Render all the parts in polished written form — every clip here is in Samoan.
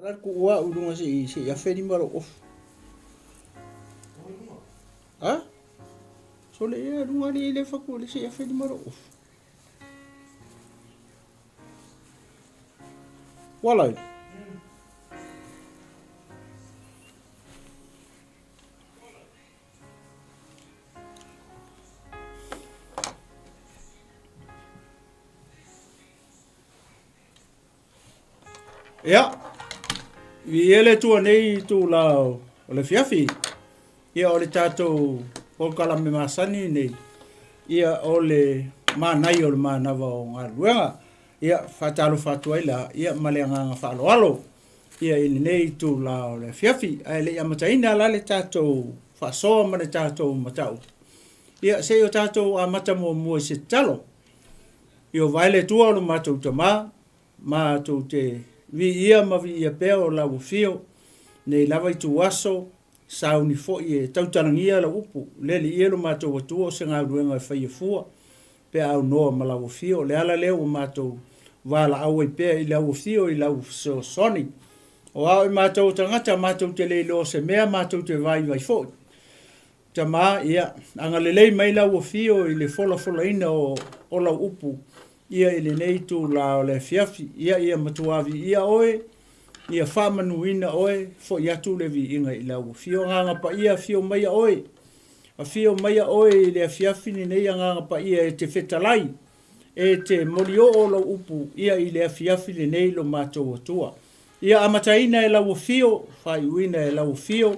Ala tuua au i luga se i se i 1500 lou ofu. Ha? Sole ia luga le le fatu le se i 1500 lou ofu. Wala. Ia, viia le Atua nei itula o le afiafi. Ia, o le tatou polokalame masani nei, ia, o le manaia o le manava o galuega. Ia, faatalofa atu ai la, ia, ma le agaga faaaloalo, ia, i lenei itula o le afiafi. Ae le i amataina la le tatou faasoa ma le tatou mataupu, ia, se i o tatou amata muamua i se tatalo. Ieova e le Atua o lo matou Tama, matou te viia ma viia pea o lau afio, nei lava ituaso, sauni foi e tautalagia lau upu, le Alii e lo matou Atua o se galuega e faia fua, pe a aunoa ma lau afio. O le ala lea ua matou valaau ai pea i lau afio i lau fesoasoani. O a o i matou o tagata, matou te le iloa se mea, matou te vaivai foi. Tama, ia, agalelei mai lau afio i le folafolaina o, o lau upu, ia i lenei itula o le afiafi. Ia, ia matua viia oe, ia faamanuina oe, foi atu le viiga i lau afio. Agaga Paia, afio maia oe. Afio maia oe i le afiafi lenei, Agaga Paia, e te fetalai, e te molioo lau upu, ia i le afiafi lenei lo matou Atua. Ia amataina e lau afio, faaiuina e lau afio,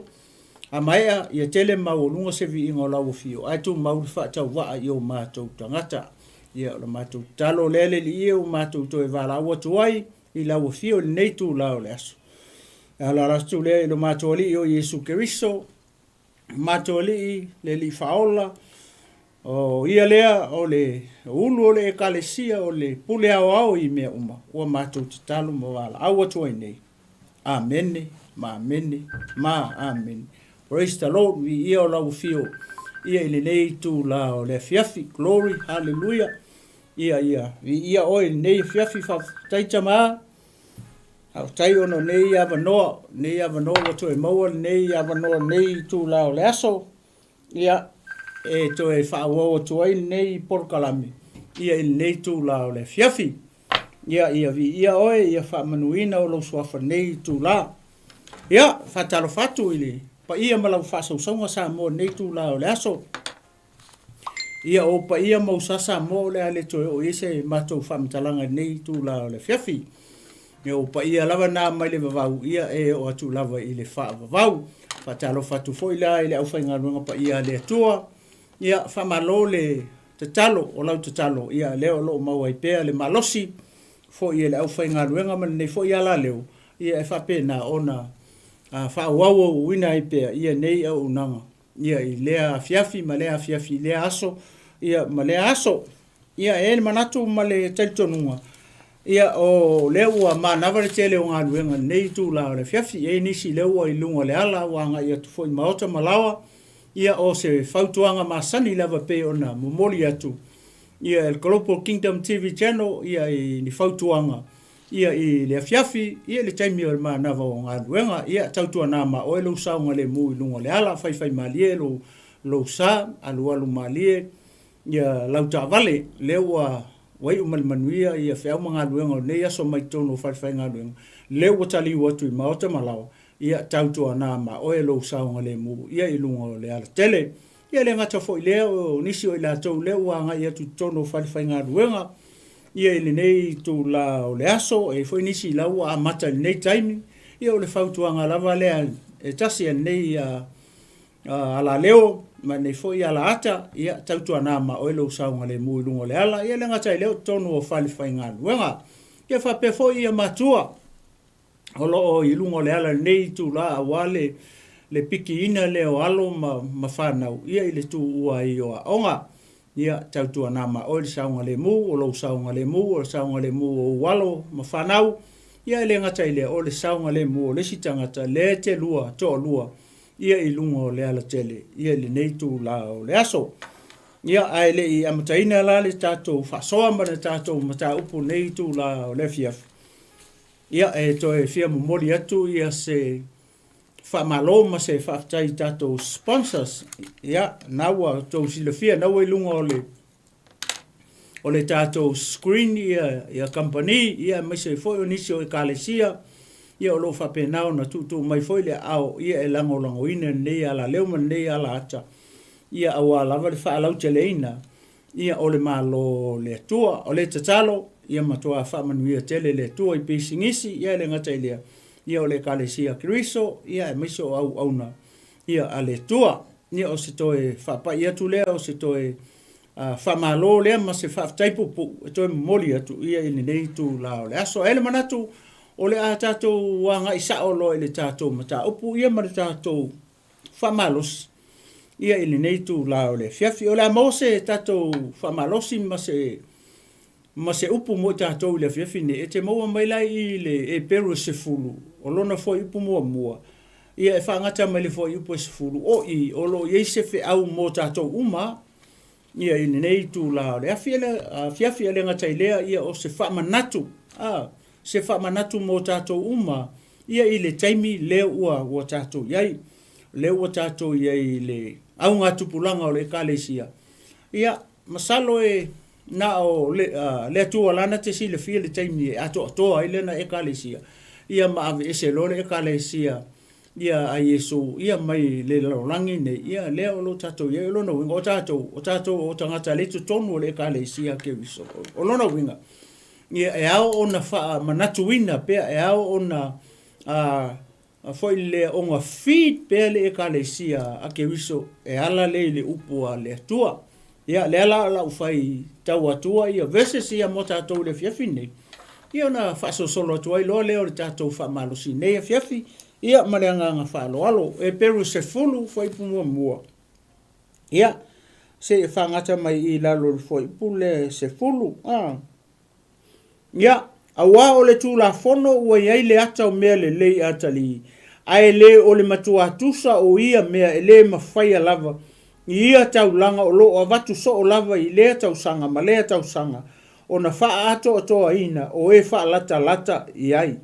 a maea, ia tele maualuga se viiga o lau afio, ae tumau le faatauvaa i o matou tagata. Ia, o le matou tatalo lea le Alii e ua matou toe valaau atu ai i lau afio i lenei itula o le aso. E alaala atu lea i lo matou Alii o Iesu Keriso, matou Alii, le Alii Faaola, o ia lea o le ulu o le Ekalesia, o le pule aoao i mea uma, ua matou tatalo ma valaau atu ai nei. Amene, ma amene, ma amene. Praise the Lord, viia o lau afio ia i lenei itula o le afiafi. Glory, hallelujah. Ia, ia, viia oe i lenei afiafi, faafetai tama. Faafetai ona o nei avanoa, nei avanoa ua toe maua lenei avanoa lenei itula o le aso. Ia, e toe faaauau atu ai lenei polokalame ia i lenei itula o le afiafi. Ia, ia viia oe, ia faamanuina o lou suafa nei itula. Ia, faatalofa atu i le paia ma lau faasausauga Samoa i lenei itula o le aso. Ia, o paia ma usa Samoa o le a le toe oo i ai se matou faamatalaga i lenei itula o le afiafi. Ia, o paia lava na mai le vavau, ia e oo atu lava i le faavavau. Faatalofa atu foi la i le aufaigaluega paia a le Atua. Ia, faamalo le tatalo, o lau tatalo, ia lea o lo o maua ai pea le malosi foi e le aufaigaluega ma lenei foi alaleo, ia e faapena ona faaauauina ai pea ia nei auaunaga ia i lea afiafi ma lea afiafi i lea aso ia ma lea aso. Ia e i ai le manatu ma le talitonuga, ia o lea ua manava le tele o galuega i lenei itula o le afiafi. E i ai nisi lea ua i luga o le ala ua agai atu foi i maota ma laoa. Ia o se fautuaga masani lava pei ona momoli atu ia e le Global Kingdom TV Channel ia i ni fautuaga ia i le afiafi ia i le taimi o le manava o galuega. Ia tautuana ma oe lou saogalemu i luga o le ala, faifaimalie lou, lou sa, alualu malie ia lau taavale, lea ua ua iu ma le manuia ia feau ma galuega o lenei aso mai totonu o falefaigaluega, lea ua taliu atu i maota ma laoa, ia tautuana ma oe lou saogalemu ia i luga o le alatele. Ia e le gata foi i lea, o nisi o i latou lea ua agai atu i totonu o falefaigaluega ia i lenei itula o le aso, e i ai foi nisi la ua amata i lenei taimi, ia o le fautuaga lava lea e tasi a lenei alaleo ma lenei foi alaata, ia tautuana ma oe lou saogalemu i luga o le ala, ia e le gata i lea o totonu o falefaigaluega. Ia faapea foi ia matua o lo o i luga o le ala i lenei itula aua le le pikiina lea o alo ma, ma fanau ia i le tuua ai o aoga. Ia tautuana ma oe le saogalemu, o lou saogalemu, o le saogalemu o ou alo ma fanau. Ia e le gata i lea, o le saogalemu o le isi tagata lea e te lua toalua ia i luga o le alatele ia i lenei itula o le aso. Ia, ae le i amataina la le tatou faasoa ma le tatou mataupu i lenei itula o le afiafi. Ia, e toe fia momoli atu ia se faamalo ma se faafetai i tatou sponsors. Ia, na ua outou silafia, na ua i luga o le o le tatou screen ia, ia kamupani, ia aemaise foi o nisi o ekalesia, ia o lo o faapena ona tuutuu mai foi le aao ia e lagolagoina lenei alaleo ma lenei alaata, ia aua lava le faalauteleina ia o le Malo o le Atua. O le tatalo, ia matua faamanuia tele le Atua i pisinisi, ia e le gata i lea, ia o le Ekalesia a Keriso, ia aemaise o auauna ia a le Atua. Ia o se toe faapai atu lea, o se toe faamalo lea ma se faafetai puupuu e toe momoli atu ia i lenei itula o le aso. Ae i ai le manatu o le a tatou agai sao loa i le tatou mataupu ia ma le tatou faamalosi ia i lenei itula o le afiafi. O le a maua se tatou faamalosi ma se ma se upu mo i tatou i le afiafi nei, e te maua mai la i le Eperu e 10, o lona fuaiupu muamua, ia e faagata mai le fuaiupu e 10, o i, o lo o i ai se feau mo tatou uma, ia i lenei itula o le afiafi, e le gata i lea, ia o se faamanatu, a, se faamanatu mo tatou uma, ia i le taimi lea ua, ua tatou i ai, lea ua tatou i ai i le augatupulaga o le Ekalesia, ia, masalo e na o le, le Atua lana te silafia le taimi e atoatoa ai lana Ekalesia, ia ma aveese loa le Ekalesia ia a Iesu ia mai le lalolagi nei, ia lea o lo o tatou i ai. O lona uiga, o tatou, o tatou o tagata lea i totonu o le Ekalesia a Keriso. O lona uiga, ia e ao ona faamanatuina pea, e ao ona a foi lea ona feed pea le Ekalesia a Keriso e ala lea i le upu a le Atua. Ia, lea la o lau fai tau atua ia verses ia mo tatou i le afiafi nei. Ia ona faasolosolo atu ai loa lea o le tatou faamalosi nei afiafi, ia ma le agaga faaaloalo. Eperu 10 fuaiupu muamua. Ia, se i faagata mai i lalo o le fuaiupu lea 10. Ah. Ia, auā o le Tulafono ua i ai le ata o mea lelei atalii, ae le o le matuā tusa o ia mea e le mafaia lava i ia taulaga o lo o avatu soo lava i lea tausaga ma lea tausaga ona faaatoatoaina o e faalatalata i ai.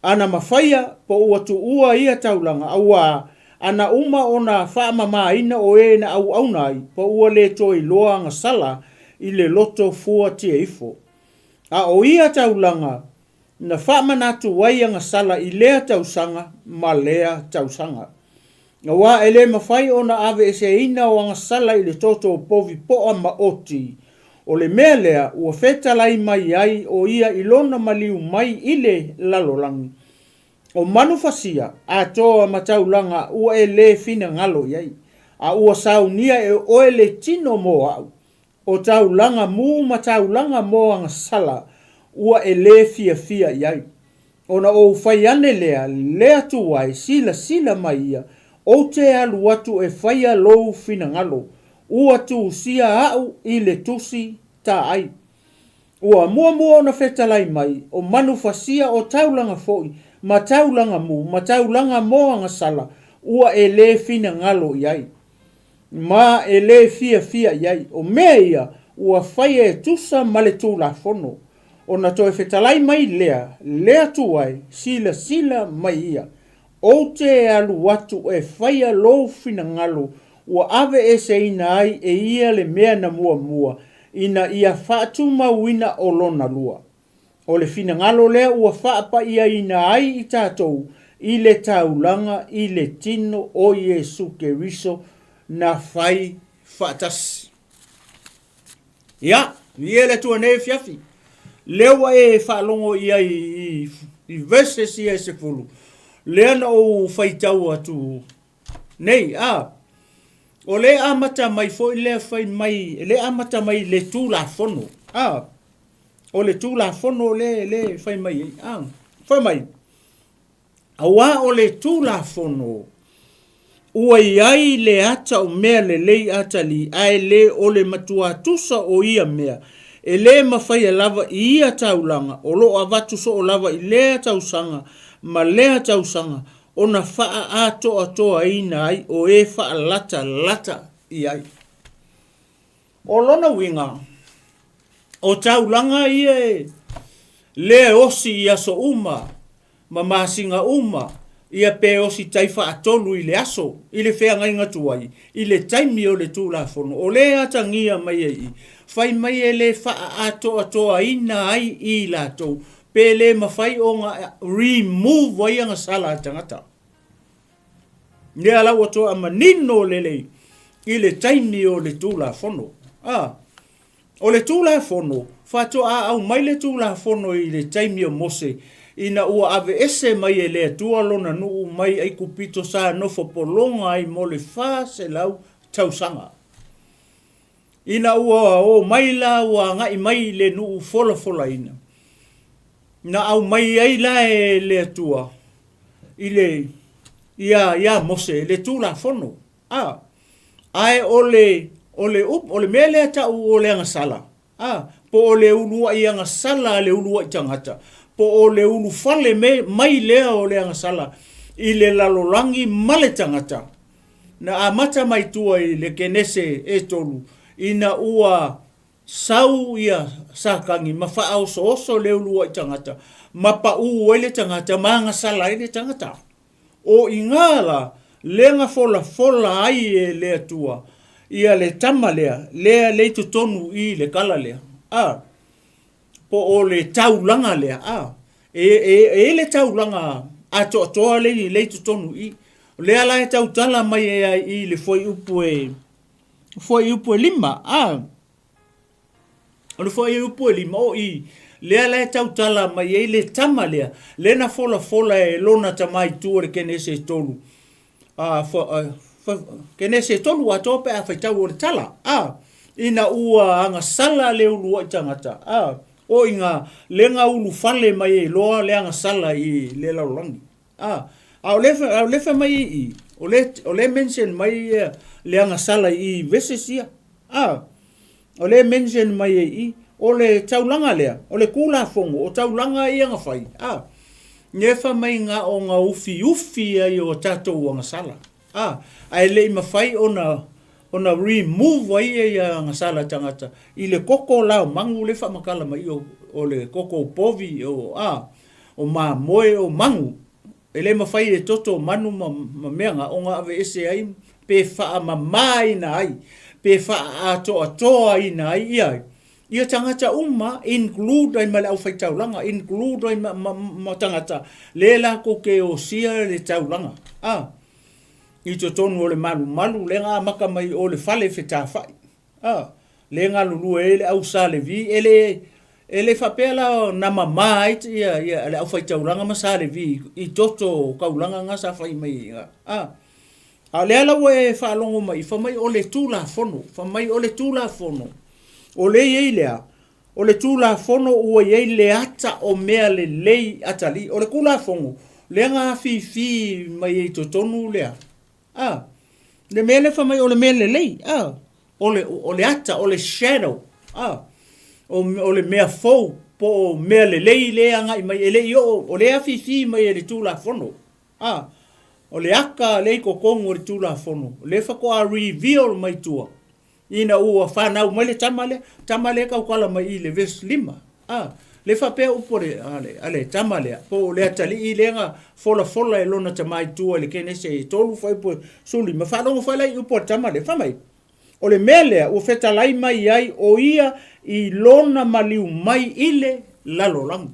Ana mafaia po ua tuua ia taulaga, auā, ana uma ona faamamaina o e na auauna ai, po ua le toe iloa agasala i le loto fuatia ifo. A o ia taulaga na faamanatu ai agasala i lea tausaga ma lea tausaga. Auā e le mafai ona aveeseina o agasala i le toto povi poa ma oti, o le mea lea ua fetalai mai ai o ia i lona maliu mai i le lalolagi. O manu fasia atoa ma taulaga ua e le finagalo i ai, a ua saunia e oe le tino mo au. O taulaga mu ma taulaga mo agasala ua e le fiafia i ai. Ona ou fai ane lea, le Atua e silasila mai ia, ou te alu atu e faia lou finagalo, ua tusia au i le tusi taai. Ua muamua ona fetalai mai, o manu fasia o taulaga foi, ma taulaga mu, ma taulaga mo agasala, ua e le finagalo i ai. Ma e le fiafia i ai. O mea ia ua faia e tusa ma le Tulafono. Ona toe fetalai mai lea, le Atua e, silasila mai ia. Ou te alu atu e faia lou finagalo ua aveeseina ai e ia le mea na muamua, ina ia faatumauina o lona lua. O le finagalo lea ua faapaiaina ai i tatou i le taulaga i le tino o Iesu Keriso na fai faatasi. Ia, viia le Atua nei afiafi. Lea ua e faalogo i ai i, i verses ia e 10. Lea na ou faitau atu nei, a. O le amata mai foi lea fai mai, e le amata mai le Tulafono, a. O le Tulafono lea le fai mai ai, a. Fai mai, Auā o le Tulafono, ua i ai le ata o mea lelei atalii, ae le o le matuā tusa o ia mea, e le mafaia lava i ia taulaga, o lo o avatu soo lava i lea tausaga ma lea tausaga, ona faaatoatoaina ai o e faalatalata i ai. O lona uiga, o taulaga ia e le osi i aso uma. ma masina uma, ia pe ositai faatolu i le aso i le feagaiga tuai i le taimi o le Tulafono o lea e atagia mai ai i, fai mai e le faaatoatoaina ai i latou pe le mafai ona remove ai agasala a tagata. Lea la ua toa manino lelei i le taimi o le Tulafono. A, o le Tulafono, faatoa aumai le Tulafono i le taimi o Mose, ina ua aveese mai e le Atua lona nuu mai Aikupito sa nofo pologa ai mo le 400 tausaga. Ina ua o mai la ua agai mai i le nuu folafolaina, na aumai ai la e le Atua i le ia ia Mose le Tulafono. A, ae o le o le upu o le mea lea tau o le agasala, a, po o le uluai agasala a le uluai tagata, po o le ulufale me, mai lea o le agasala i le lalolagi ma le tagata, na amata mai tua i le Kenese e tolu, ina ua Sau ia Satani ma faaosooso le uluai tagata, ma paʻū ai le tagata, ma agasala ai le tagata. O iga la, lea na folafola ai e le Atua ia le tama lea, lea le i totonu i le kala lea, a, po o le taulaga lea, a, e, e, e i le taulaga atoatoa le, le i totonu i. O lea la e tautala mai ai i le fuaiupu e, Fuaiupu e 5, a. O le fuaiupu e 5, o i, lea la e tautala mai ai le tama lea, lea na folafola e lona tama i tua i le Kenese e 3. A, fa, a, fa, Kenese e 3 atoa pe a faitau o le tala. A, ina ua agasala le uluai tagata. A, o iga, lea na ulufale mai ai loa le agasala i le lalolagi. A, a o lea, a o lea fai mai i i, o lea, o lea mention mai ia le agasala i i verses ia. A, o lea mention mai ai i, o le taulaga lea, o le Tulafono, o taulaga ia na fai, a, lea fai mai na o na ufiufi ai o tatou agasala. A, ae le i mafai ona, ona remove ai ia agasala tagata i le koko la o manu lea e faamatala mai i o, o le koko o povi, o, a, o mamoe, o manu, e le mafai e toto manu ma, ma mea na ona aveese ai pe faamamaina ai, pe faaatoatoaina ai ia, ia tagata uma, include ai ma le aufaitaulaga, include ai ma, ma, ma tagata le latou te osia le taulaga. A, i totonu o le malumalu, lea na amata mai o le fale fetafai. A, lea e galulue ai le au Sa Levi, e le, e le faapea la na mama ai ia, ia le aufaitaulaga ma Sa Levi i toto o taulaga na sa fai mai i ina. A, a o lea la ua e faalogo mai, fai mai o le Tulafono, fai mai o le Tulafono, o lea e i ai lea, o le Tulafono ua i ai le ata o mea lelei atalii. O le Tulafono, lea na afifi mai ai i totonu lea. A, le mea lea fai mai o le mea lelei, a, o le, o le ata, o le shadow, a, o, o le mea fou, po o mea lelei lea agai mai, e le i oo, o lea afifi mai e le Tulafono, a, o le ata lea i totonu o le Tulafono, lea faatoa reveal mai tua, Ina ua fanau mai le tama lea, tama lea e tautala mai i le verse 5. A, le faapea upu a le, a le, a le tama lea, po o le atalii lea na folafola e lona tama i tua i le Kenese e 3 fuaiupu 15, faalogo foi la i upu a le tama lea, fai mai, O le mea lea ua fetalai mai ai o ia i lona maliu mai i le lalolagi.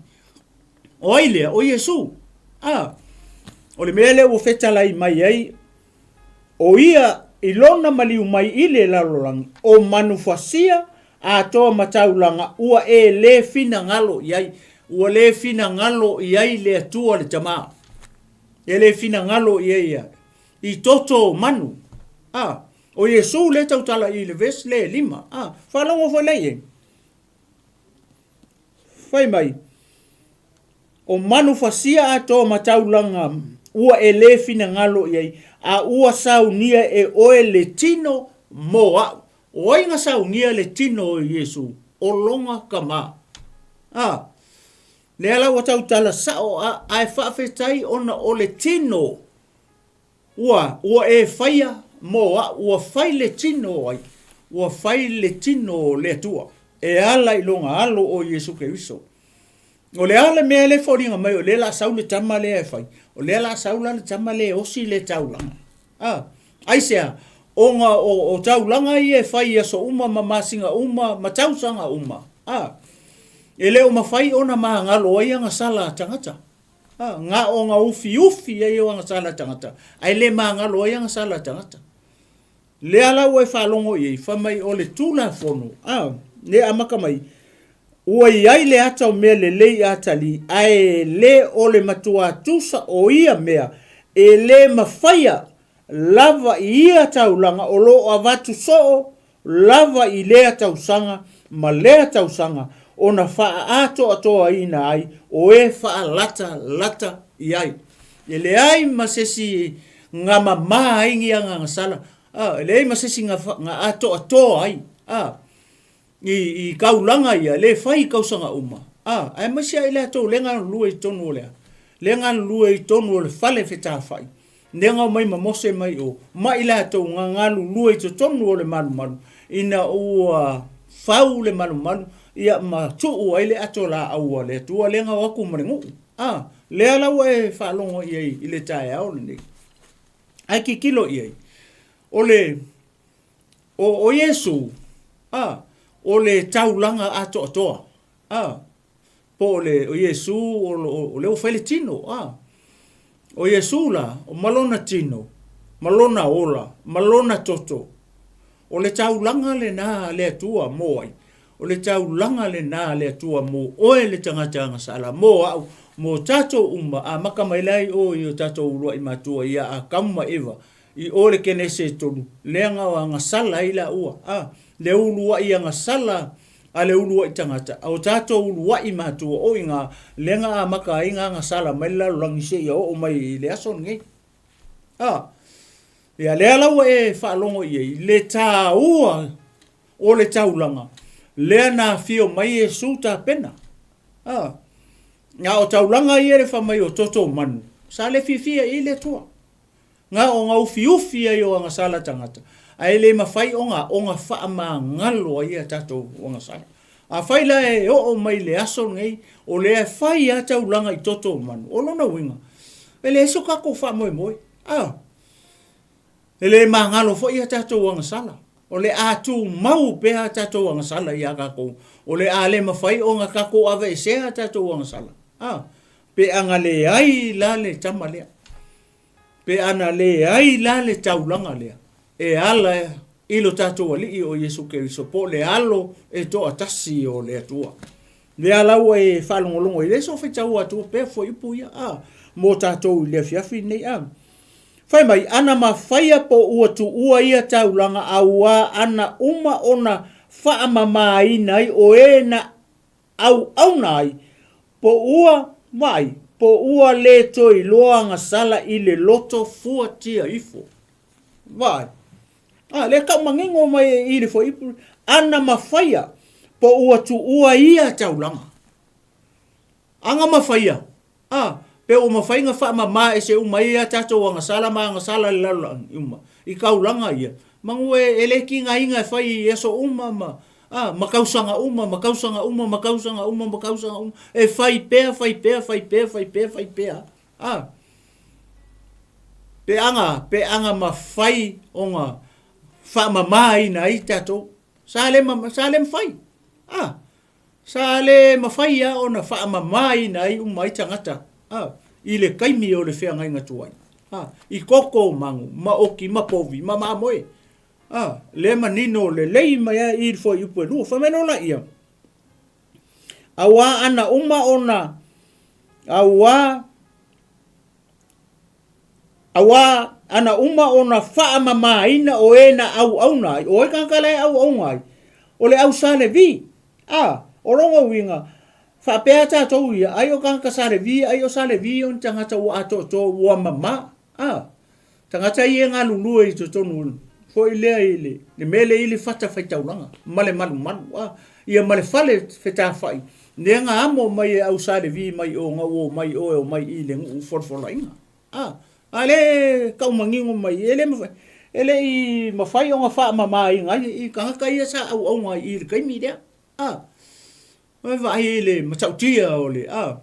O ai lea? O Iesu. A, o le mea lea ua fetalai mai ai O ia i lona maliu mai i le lalolagi, o manufasia atoa ma taulaga ua e le finagalo i ai. Ua le finagalo i ai le Atua le Tama. E le finagalo i ai ia. I toto o manu. A, o Iesu lea tautala i le verse le 5. A, faalogo foi lea i ai. Fai mai, O manufasia atoa ma taulaga ua e le finagalo i ai, a ua saunia e oe le tino mo a'u. O ai na saunia le tino o Iesu? O lona tama. A, lea la ua tautala sa'o a, ae faafetai ona o le tino ua, ua e faia mo a'u, ua fai le tino o ai? Ua fai le tino o le Atua e ala i lona Alo o Iesu Keriso. O le a le mea lea e foliga mai o lea o le a sau le tama lea e fai, o lea o le a sau la le tama lea e osi le taulaga. A, aisea? Ona o, o taulaga ia e fai i aso uma ma masina uma ma tausaga uma, a, e le o mafai ona magalo ai agasala a tagata. A, na ona ufiufi ai o agasala a tagata, ae le magalo ai agasala a tagata. Lea la ua e faalogo i ai, fai mai o le Tulafono, a, lea e amata mai, Ua i ai le ata o mea lelei atalii, ae le o le matuā tusa o ia mea e le mafaia lava i ia taulaga o lo o avatu soo lava i lea tausaga ma lea tausaga ona faaatoatoaina ai o e faalatalata i ai. E leai ma se isi ga mamā ai ni agagasala, a, e leai ma se isi ga, ga atoatoa ai, a, i, i kaulaga ia, le fai i kausaga uma, a, aemaise ai latou le galulue i totonu o le a? Le galulue i totonu o le fale fetafai, lea na omai ma Mose mai o, ma i latou na galulue i totonu o le malumalu, ina ua fau le malumalu, ia ma tuu ai le ato laau a le Atua lea na o atu ma le nuu. A, lea la ua e faalogo i ai i le taeao lenei. Ae tilotilo i ai, o le, o, o Iesu, a, o le taulaga atoatoa, a, po o le, o Iesu o, o, o lea ua fai le tino, a. O Iesu la, ma lona tino, ma lona ola, ma lona toto, o le taulaga lena a le Atua mo ai? O le taulaga lena a le Atua mo oe le tagata agasala, mo au, mo tatou uma, amata mai la i o i o tatou uluai matua ia Atamu ma Eva, i o le Kenese e tolu, lea na agasala ai laua, a, le uluai agasala a le uluai tagata, a o tatou uluai matua, o i ina lea na amata ai na agasala mai le lalolagi seia oo mai i le aso lenei. A, ia lea la ua e faalogo i ai le taua o le taulaga, lea na afio mai Iesu tapena. A, a o taulaga ia le fai mai o toto manu, sa le fiafia i ai le Atua. Na ona ufiufi ai o agasala tagata, ae le mafai ona ona faamagalo ai a tatou agasala. Afai la e oo mai le aso lenei, o lea e fai lava taulaga i toto o manu, o lona uiga, e leai so tatou faamoemoe. A, e le magalo foi a tatou agasala. O le a tumau pea a tatou agasala ia tatou. O le a le mafai ona tatou aveesea a tatou agasala. A, pe ana leai la le tama lea. Pe ana leai la le taulaga lea e ala i lo tatou Alii o Iesu Keriso, po o le Alo e toatasi o le Atua. Lea la ua e faalogologo i le so faitau atu pea fuaiupu ia a mo tatou i le afiafi nei a. Fai mai, ana mafaia po ua tuua ia taulaga auā ana uma ona faamamāina ai o e na auauna ai, po ua vaai, po ua le toe iloa agasala i le loto fuatia ifo. Vaai. A, lea tau manino mai e i le fuaiupu, ana mafaia, po ua tuua ia taulaga. Ana mafaia, A, pe ua mafai na faamama ese uma ai a tatou agasala ma agasala i le lalolagi uma, i taulaga ia, manu e, e le tigaina e fai i aso uma ma, a, ma tausaga uma, ma tausaga uma, ma tausaga uma, ma tausaga uma, e fai pea, fai pea, fai pea, fai pea, fai pea, a. Pe aga, pe aga mafai ona faamamaina ai tatou. Sa le, sa le mafai. A, Sa le mafai lava ona faamamaina ai uma ai tagata a, i le taimi o le feagaiga tuai, a, i koko o magu, ma oki, ma povi, ma mamoe. A, lea manino lelei mai ai i le fuaiupu e lua. Fai mai loa laia, auā ana uma ona, auā, auā ana uma ona faamamaina o e na auauna ai, o ai tagata la e auauna ai? O le au sa Levi. A, o lona uiga, faapea tatou ia, ai o tagata sa Levi, ai o sa Levi o ni tagata ua atoatoa, ua mama. A, tagata ia e galulue i totonu foi lea i le, le mea lea i le fatafaitaulaga ma le malumalu, a, ia ma le fale fetafai, lea na amo mai e au sa Levi mai o, na ua omai o e omai i le nuu folafolaina. A, a lea e tau manino mai, e le mafai, e le i mafai ona faamamaina ai i tagata ia sa auauna ai i le taimi lea. A. Ua vaai i le matautia o le a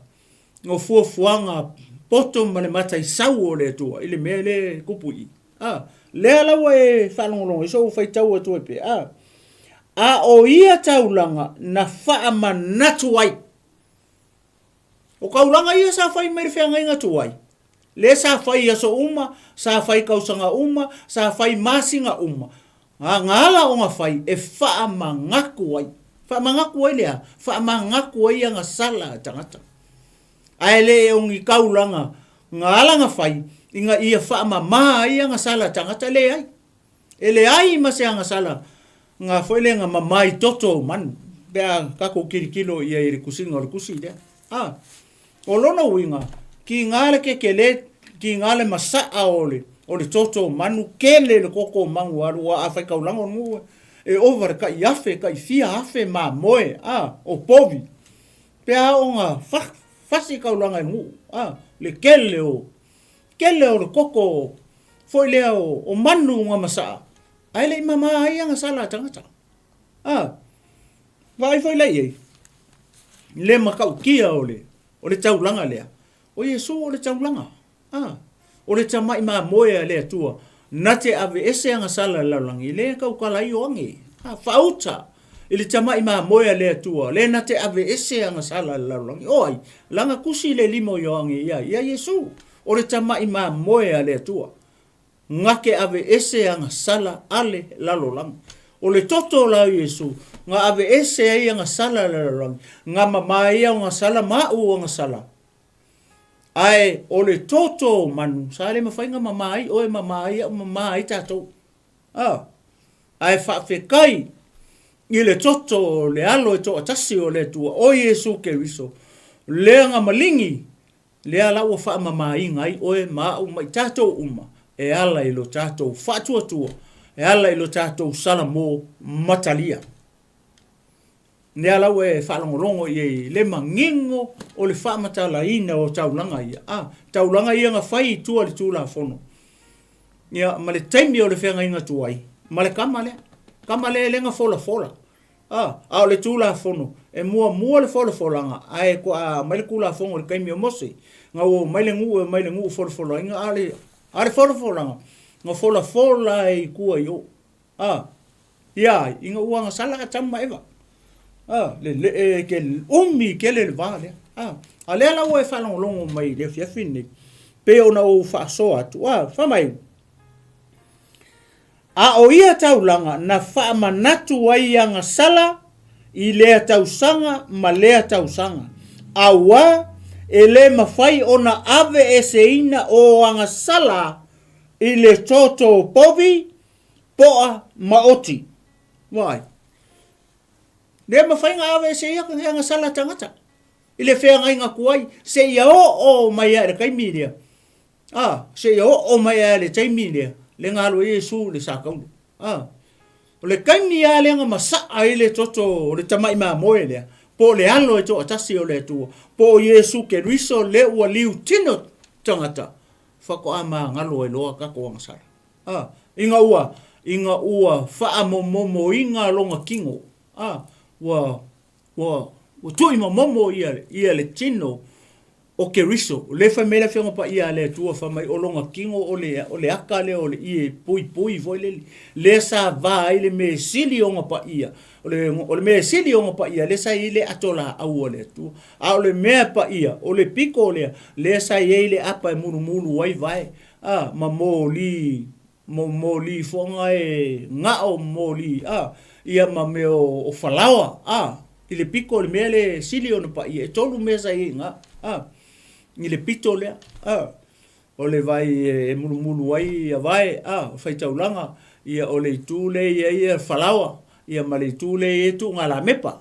o fuafuaga poto ma le mataisau o le Atua i le mea lea e tupu i i. A, lea la ua e faalogologo i sou faitau atu ai pea. A, a o ia taulaga na faamanatu ai. O taulaga ia sa fai mai le feagaiga tuai, lea sa fai i aso uma, sa fai tausaga uma, sa fai masina uma, a na ala ona fai e faamanatu ai. Faamanatu ai le a? Faamanatu ai agasala a tagata. Ae le o ni taulaga na ala na fai ina ia faamama ai agasala a tagata, leai. E leai ma se agasala nga foi lea nga mama i toto o manu pe a tatou tilotilo i ai i le tusiga o le tusi lea. A, o lona uiga, kiga le kekele, kiga le masaa o le, o le toto o manu, kele le toto o manu ua alu, aua a faitaulaga o le nuu e ova le tai afe, tai fia afe mamoe, a, o povi. Pe a oo ina fa, fasi taulaga i le nuu, a, le kele o, kele o le toto foi lea o manu na masaa, ae le i mama ai agasala a tagata. A, vaai foi la i ai, le matautia o le, o le taulaga lea, o Iesu o le taulaga. A, o le tamai mamoe a le Atua, na te aveese agasala i le lalolagi, lea e tautala ai Ioane. A, faauta i le tamai mamoe a le Atua, lea na te aveese agasala i le lalolagi. O ai? Lana tusi le lima o Ioane ia, ia Iesu. O le tamai mamoe a le Atua, na te aveese agasala a le lalolagi. O le toto la o Iesu, na aveese ai agasala a le lalolagi, na mama ai au agasala ma a'u agasala. Ae o le toto o manu, sa le mafai na mama ai oe, mama ai a'u, mama ai tatou. A, ae faafetai i le toto o le Alo e toatasi o le Atua, o Iesu Keriso, lea na maligi Lea la ua faamamaina ai oe ma a'u ma i tatou uma e ala i lo tatou faatuatua, e ala i lo tatou salamo matalia. Lea la ua e faalogologo i ai i le manino o le faamatalaina o taulaga ia, a, taulaga ia na fai i tua i le Tulafono, ia, ma le taimi o le feagaiga tuai, ma le tama lea, tama lea e le na folafola. A, a o le Tulafono, e muamua le folafolaga, ae toa aumai le Tulafono i le taimi o Mose, na ua omai le nuu e omai i le nuu folafolaina, a o le, a o le folafolaga, na folafola ai i tua i o. A, ia ai, ina ua agasala Atamu ma Eva. A, le, le, e, ke umi tele le va lea. A, a lea la ua e faalogologo mai i le afiafi lenei, pei ona ou faasoa atu, a, fai mai, A o ia taulaga na faamanatu ai agasala i lea tausaga ma lea tausaga, auā e le mafai ona aveeseina o agasala i le toto povi, poa ma oti. Vaai. Le mafai ona aveeseina agasala a tagata i le feagaiga tuai seia oo mai lava i le taimi lea. A, seia oo mai lava i le taimi lea, lea na alu ai Iesu i le sakaulu. A, o le taimi lava lea na masaa ai le toto o le tamai mamoe lea, po o le Alo e toatasi o le Atua, po o Iesu Keriso lea ua liutino tagata, faatoa magalo ai loa tatou agasala. A, ina ua, ina ua faamomomoina lona tino, a, ua, ua, ua tuuimomomo ia, ia le tino o Keriso, o lea e fai mai le Afioga Paia a le Atua, fai mai o lona tino o le, o le aka lea o le ie puipui foi lele, lea sa va ai le mea e sili ona paia, o le, o le mea e sili ona paia, lea sa i ai le ato laau a le Atua. A o le mea paia, o le piko lea, lea sa i ai le apa e mulumulu ai vae, a, ma moli, mo moli foga e gao moli, a, ia ma mea o, o falaoa, a, i le pito o le mea lea e sili ona paia, e tolu mea sa i ai i ina, a, i le pito lea, a, o le vai e mulumulu ai ia vae, a, o faitaulaga, ia o le itu lea e i ai ia falaoa, ia ma le itu lea e i ai tuugalamepa.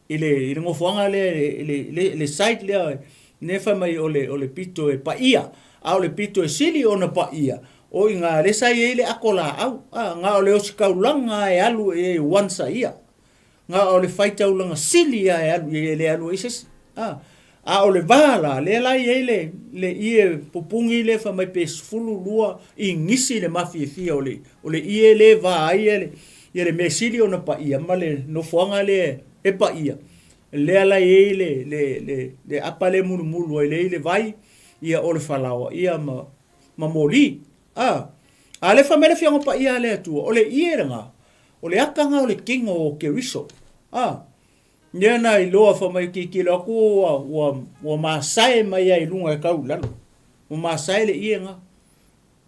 I le, i le nofoaga lea, i le, le, le site lea, lea fai mai o le, o le pito e paia, a o le pito e sili ona paia, o i ina lea sa i ai le ato laau, a, na o le ositaulaga e alu i ai once a ia. Na o le faitaulaga sili lava e alu i ai, e le alu ai se isi. A, a o le va la, lea la e i ai le, le ie pupuni lea fai mai pe 12 inisi le mafiafia o le, o le ie lea e va ai le, ia le mea sili ona paia ma le nofoaga lea e paia. Lea la e i ai le, le, le, le apa lea e mulumulu ai, lea e i ai le vai, ia o le falaoa, ia ma, ma moli. A, a lea fai mai le Afioga Paia a le Atua, o le ie lena, o le ata lena o le tino o Keriso. A, lea na iloa fai mai tilotilo atu ua, ua, ua masae mai lava i luga e tau i lalo. Ua masae le ie lena.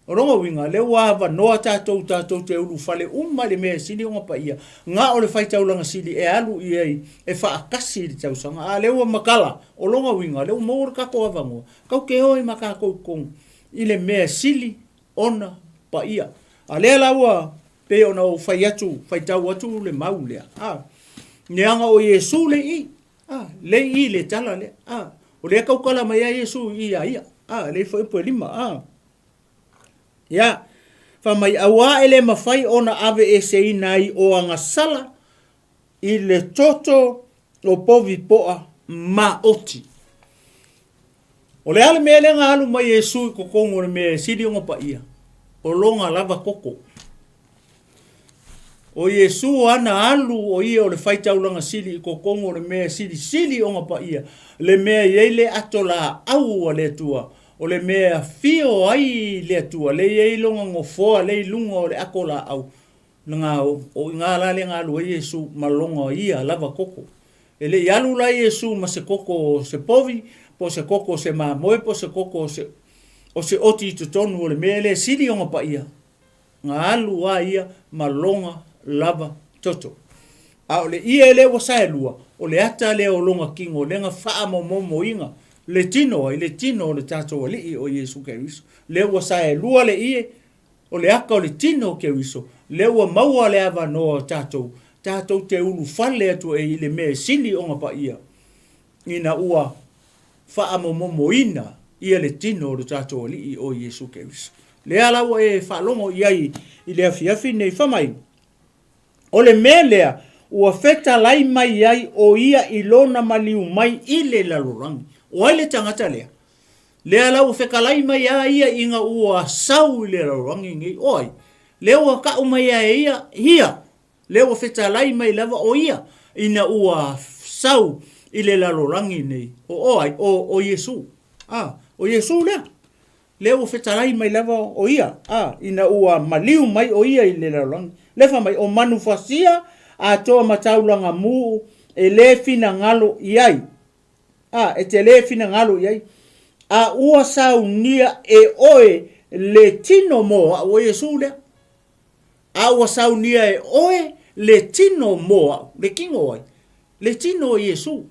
O lona uiga, lea ua avanoa tatou tatou te ulufale uma i le mea e sili ona paia, na o le faitaulaga sili e alu i ai e faatasi i le tausaga. A o lea ua matala, o lona uiga, lea ua maua le tatou avanoa, tatou te o ai ma tatou i totonu i le mea e sili ona paia. A o lea la ua pei ona ou fai atu, faitau atu le mau lea, a, leaga o Iesu le i, a, le i le tala lea, a, o lea e tautala mai ai Iesu i i a ia, a, le fuaiupu e 5, a. Ia, fai mai, auā e le mafai ona aveeseina ai o agasala i le toto o povi poa maoti. O le a le mea lea na alu mai Iesu i totonu o le mea e sili ona paia? O lona lava toto. O Iesu ana alu o ia o le faitaulaga sili i totonu o le mea e silisili ona paia, le mea e i ai le ato laau a le Atua, o le mea e afio ai le Atua, lea e i ai lona nofoa lea i luga o le ato laau, na o i ina la lea na alu ai Iesu ma lona ia lava toto. E le i alu la Iesu ma se toto o se povi, po o se toto o se mamoe, po o se toto o se oti i totonu o le mea lea e sili ona paia, na alu a ia ma lona lava toto. A o le ie lea ua saelua, o le ata lea o lona tino lea na faamomomoina le tino ai, le tino o le tatou Alii o Iesu Keriso. Lea ua saelua le ie, o le ata o le tino o Keriso, lea ua maua le avanoa o tatou, tatou te ulufale atu ai i le mea e sili ona paia, ina ua faamomomoina ia le tino o lo tatou Alii o Iesu Keriso. Lea la ua e faalogo i ai i le afiafi nei, fai mai, O le mea lea ua fetalai mai ai o ia i lona maliu mai i le lalolagi. O ai le tagata lea? Lea la ua fetalai mai a ia ina ua sau i le lalolagi nei. O ai? Lea ua tau mai a e ia, ia. Lea ua fetalai mai lava o ia ina ua sau i le lalolagi nei. O o ai? O, o Iesu. A, o Iesu lea. Lea ua fetalai mai lava o ia, a, ina ua maliu mai o ia i le lalolagi. Lea fai mai, o manufasia atoa ma taulaga mu e le finagalo i ai. A, e te le finagalo i ai. A ua saunia e oe le tino mo a'u, o Iesu lea. A ua saunia e oe le tino mo a'u. Le tino o ai? Le tino o Iesu.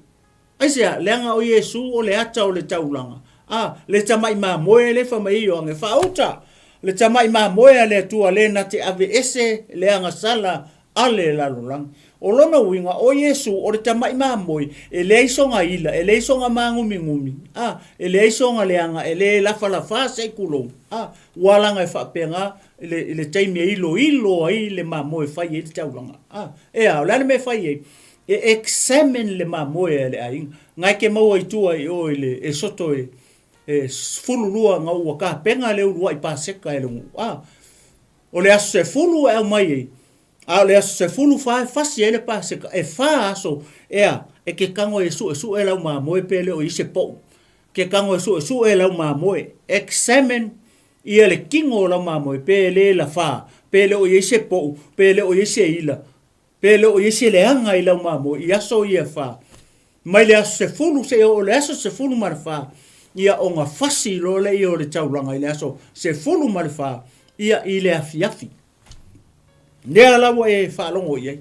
Aisea? Leaga o Iesu o le ata o le taulaga. A, le tamai mamoe lea e fai mai ai Ioane, Faauta le tamai mamoe a le Atua le na te aveese le agasala a le lalolagi. O lona uiga, o Iesu o le tamai mamoe, e leai sona ila, e leai sona māgumigumi, a, e leai sona leaga, e le lafalafā se i kulou, a, ua laga e faapena i le, i le taimi e iloilo ai le mamoe e fai ai le taulaga. A, ea, o le a le mea e fai ai? E examine le mamoe a le aiga. Na e te maua i tua i o i le, e soto e, e 12 na ua tapena le uluai Paseka e le nuu. A, o le aso 10 e aumai ai, a o le aso 14 e fasi ai le Paseka, e fa aso, ea, e te tago e suesue lau mamoe pe le o i ai se pou. Te tago e suesue lau mamoe. Examine ia le tino o lau mamoe pe le lafa, pe le o i ai se pou, pe le o i ai se ila, pe le o i ai se leaga i lau mamoe i aso ia e fa. Mai le aso 10 seia oo i le aso 14, ia ona fasi loa lea o le taulaga i le aso 14, ia i le afiafi. Lea la ua e faalogo i ai.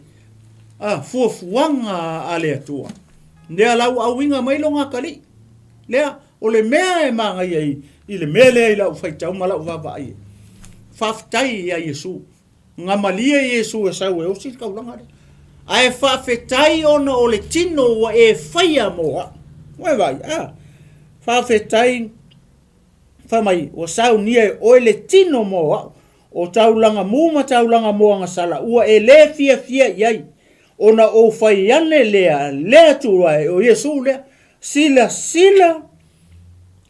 A, fuafuaga a le Atua. Lea la ua auiga mai lona atalii. Lea, o le mea e manaia i, i le mea lea i lau faitau ma lau vaavaai ai. Faafetai ia Iesu. Na malie Iesu e sau e osi le taulaga lea. Ae faafetai ona o le tino ua e faia mo a'u. Ua e vaai, a, faafetai, fai mai, ua saunia e oe le tino mo a'u. O taulaga mu ma taulaga moagasala ua e le fiafia i ai, ona ou fai ane lea, le Atua e, o Iesu lea, silasila,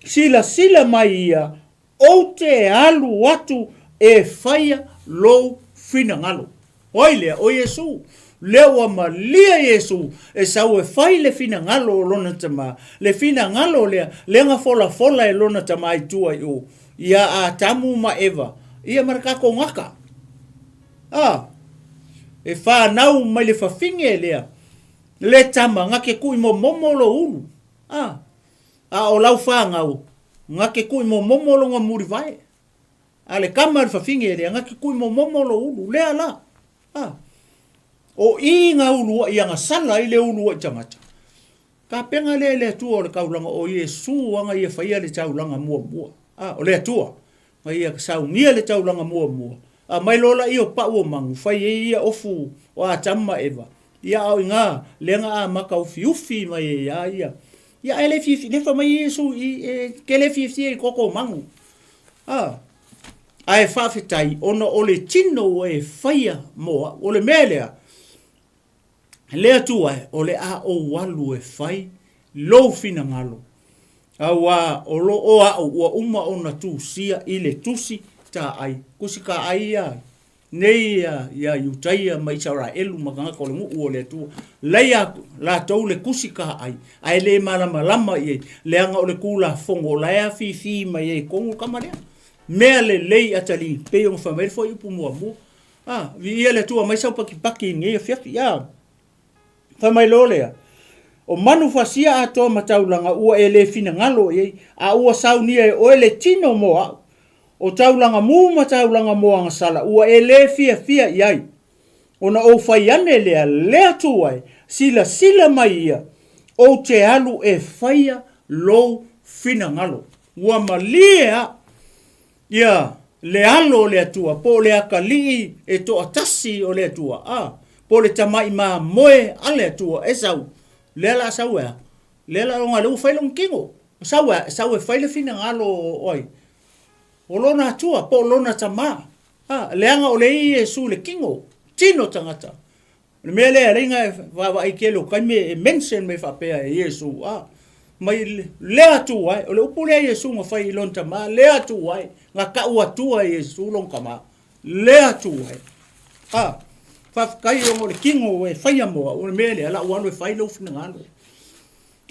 silasila mai ia, ou te alu atu e faia lou finagalo. O ai lea? O Iesu. Lea ua malie Iesu e sau e fai le finagalo o lona Tama, le finagalo lea, lea na folafola e lona Tama i tua i o, ia Atamu ma Eva, ia ma le tatou gata. A, e fanau mai le fafine lea, le tama na te tuimomomo lou ulu. A, a o lau fanau, na te tuimomomo lona mulivae. A le tama le fafine lea, na te tuimomomo lou ulu. Lea la. A, o i na uluai agasala ai le uluai tagata. Tapena lea e le Atua o le taulaga o Iesu ana ia faia le taulaga muamua. A, o le Atua na ia saunia le taulaga muamua. A mai loa laia o pau o manu, fai ai ia ofu o Atamu ma Eva. Ia a o iga lea na amata ufiufi mai ai a ia. Ia ae le fiafia, le fai mai Iesu i e ke le fiafia i koko o manu. A, ae faafetai ona o le tino ua e faia mo au. O le mea lea, le Atua e, o le a ou alu e fai lou finagalo, auā o lo o au ua uma ona tusia i le tusi taai. Tusi taai ia nei ia, ia Iutaia ma Isaraelu ma tagata o le nuu o le Atua. Laia latou le tusi taai, ae le malamalama i ai, leaga o le Tulafono o la e afifi mai ai i totonu le tama lea. Mea lelei atalii, pei ona fai mai le fuaiupu muamua. A, viia le Atua mai sau pakipaki i lenei afiafi. A, fai mai loa lea, o manu fasia atoa ma taulaga ua e le finagalo i ai, a ua saunia e oe le tino mo au. O taulaga mu ma taulaga moagasala ua e le fiafia i ai. Ona ou fai ane lea, le Atua e, silasila mai ia, ou te alu e faia lou finagalo. Ua malie a. Ia, le Alo o le Atua, po o le atalii e toatasi o le Atua, a, po o le tamai mamoe a le Atua, e sau, lea la sau e a? Lea la ona lea ua fai lona tino. Sau e a? Sau e fai le finagalo o ai? O lona Atua, po o lona Tama. A, leaga o le Iesu le tino, tino tagata. O le mea lea e alai na vaavaai tele o taimi e mention mai faapea e Iesu, a, mai le Atua e, o le upu lea Iesu na fai i lona tama, le Atua e, na tau Atua e Iesu lona tama, le Atua e. A, faafetai ona o le tino ua e faia mo au, o le mea lea, lau alu e fai lou finagalo.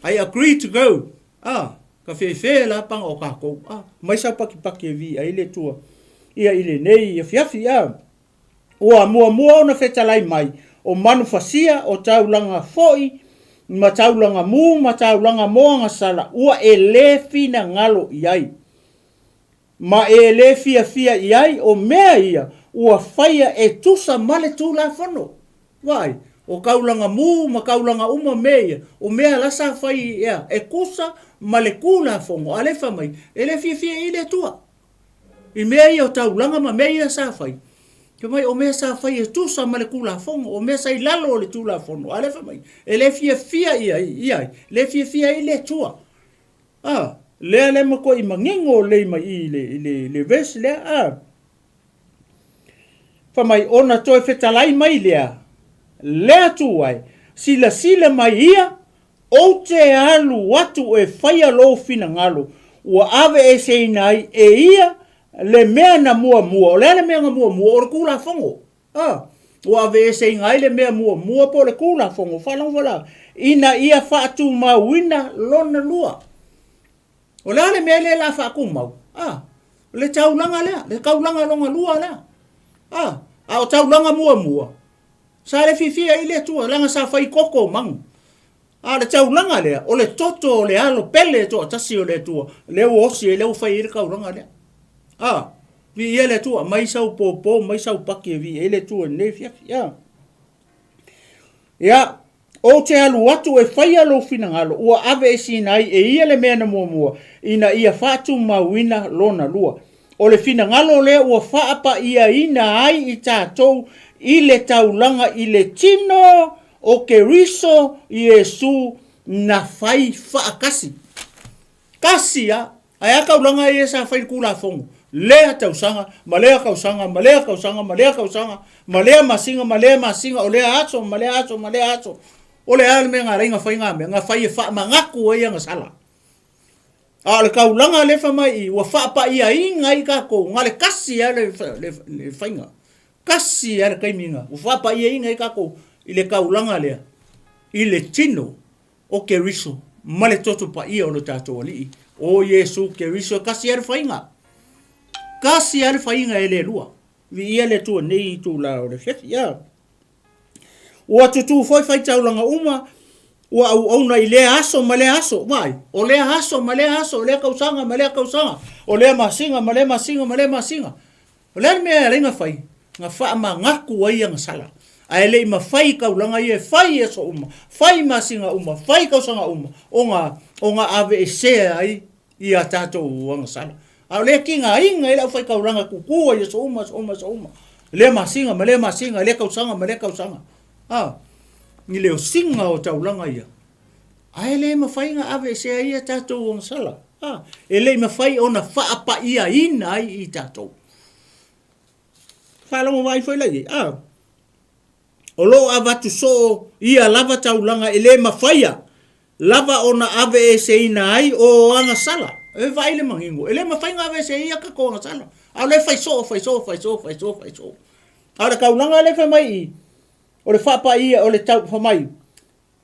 I agree to go. A, ka fefe la panga o kākou. A, mai sau pakipaki e vi ai le Atua. Ia i lenei afiafi, a. Ua muamua ona fetalai mai o manufasia, o taulaga foi, ma taulaga mu, ma taulaga moagasala, ua e le finagalo i ai, ma e le fiafia i ai, o mea ia ua faia e tusa ma le Tulafono. Vaai, o taulaga mu ma taulaga uma mea ia, o mea la sa fai ea e tusa ma le Tulafono, a lea fai mai, e le fiafia i ai le Atua. I mea ia o taulaga ma mea ia sa fai, fai mai o mea sa fai e tusa ma le Tulafono, o mea sa i lalo o le Tulafono, a lea fai mai, e le fiafia i ai, i ai, le fiafia ai le Atua. A, lea lea matuai manino lelei mai i le, i le, le verse lea, a. Fai mai, ona toe fetalai mai lea, le Atua e, silasila mai ia, Ou te alu atu e faia lou finagalo, ua aveeseina ai e ia le mea na muamua. O le a le mea na muamua? O le Tulafono. A, ua aveeseina ai le mea muamua po o le Tulafono, faalogo ina ia faatumauina lona lua. O le a le mea lea o le a faatumau? A, o le taulaga lea, le taulaga lona lua lea. A, a o taulaga muamua, Sa le fiafia ai le Atua, leaga sa fai koko o manu. A o le taulaga lea, o le toto o le Alo pele e toatasi o le Atua, lea ua osi ai, lea ua fai ai le taulaga lea. A, viia le Atua, mai sau pōpō, mai sau paki e viia ai le Atua i lenei afiafi. A. Ia, Ou te alu atu e faia lou finagalo, ua aveeseina ai e ia le mea na muamua, ina ia faatumauina lona lua. O le finagalo lea ua faapa'iaina ai i tatou i le taulaga i le tino o Keriso Iesu na fai faatasi. Tasi a! Ae a taulaga ia sa fai i le Tulafono? Lea tausaga, ma lea tausaga, ma lea tausaga, ma lea tausaga, ma lea masina, ma lea masina, o lea aso, ma lea aso, ma lea aso. O le a le mea na alai na fai na mea? Na fai e faamanatu ai ana sala. A o le taulaga lea fai mai i, ua faapa'iaina ai tatou, na o le tasi lava le, le, le faiga. Tasi lava le taimi na, ua faapa'iaina ai tatou. I le kaulaga lea, i le tino o Keriso ma le toto paia o lo tatou Alii, o Iesu Keriso, e kasi ai le faiga. Kasi ai le faiga e le lua. Viia le Atua nei itula o le afiafi. Ia. Ua tutū foi faitaulaga uma, ua auauna i lea aso ma lea aso. Vaai, o lea aso ma lea aso, o lea kausaga ma lea kausaga, o lea masina ma lea masina ma lea masina. O le a le mea e ala ai na fai? Na faamagatu ai agasala. Ae le i mafai taulaga ia e fai i aso uma, fai i masina uma, fai i tausaga uma, ona, ona aveesea ai ia tatou agasala. A o lea e tigaina ai le aufaitaulaga tutu ai aso uma, aso uma, aso uma, lea masina ma lea masina, lea tausaga ma lea tausaga. A, i le osiga o taulaga ia, ae le mafai ona aveesea ai ia tatou agasala. A, e le i mafai ona faapaiaina ai i tatou. Faalogo vaai foi la i ai. A, o lo o avatu soo ia lava taulaga e le mafaia lava ona aveeseina ai o agasala. E vaai le manino, e le mafai ona aveese ai ia tatou agasala. A o lea e fai soo, fai soo, fai soo, fai soo, fai soo. A o le taulaga lea e fai mai i, o le faapaia, o le tau, fai mai,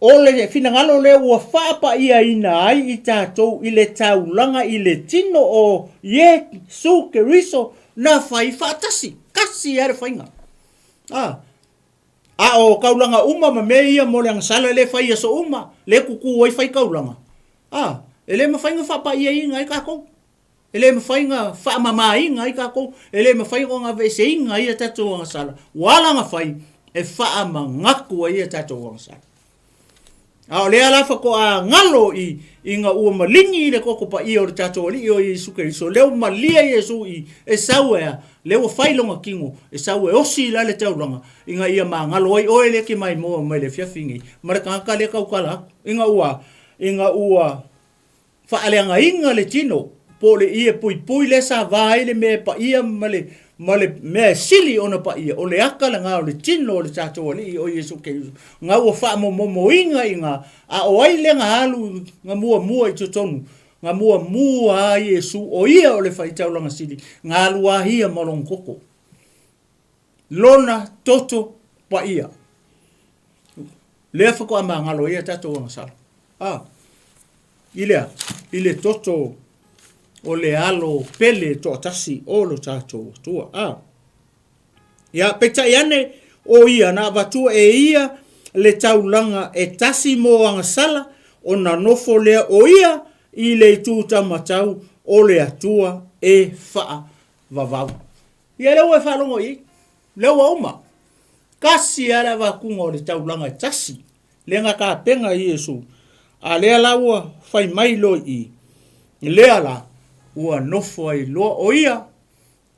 o le finagalo lea ua faapaiaina ai i tatou i le taulaga i le tino o Iesu Keriso na fai faatasi. Tasi lava le faiga. A. A o taulaga uma ma mea ia mo le agasala lea e fai i aso uma, lea e tutu ai faitaulaga, a, e le mafai ona faapaiaina ai tatou. E le mafai ona faamamaina ai tatou, e le mafai ona aveeseina ai a tatou agasala, ua ala ona fai e faamanatu ai a tatou agasala. A o lea la faatoa galo i, ina ua maligi le toto paia o le tatou Alii o Iesu Keriso, lea ua malie Iesu i, e sau e a, lea ua fai lona tino, e sau e osi la le taulaga, ina ia magalo ai oe lea e te maimoa mai le afiafi nei, ma le tagata lea e tautala atu, ina ua, ina ua faaleagaina le tino, po o le ie puipui lea sa va ai le mea e paia ma le, ma le mea e sili ona paia, o le ata lena o le tino o le tatou Alii o Iesu Keriso, na ua faamomomoina i ina, a o ai lea na alu na muamua i totonu? Na muamua a Iesu, o ia o le faitaulaga sili, na alu a ia ma lona toto. Lona toto paia. Lea faatoa magalo ai a tatou agasala. A, i le a? I le toto o le alo pele toatasi o lo tatou Atua. A, ia, peitai ane, o ia na avatua e ia le taulaga e tasi mo agasala, ona nofo lea o ia i le itu taumatau o le Atua e faavavau. Ia lea ua e faalogo i ai, lea ua uma. Tasi lava le avatuga o le taulaga e tasi, lea na tapena e Iesu, a lea la ua fai mai loa i i, lea la ua nofo ai loa o ia,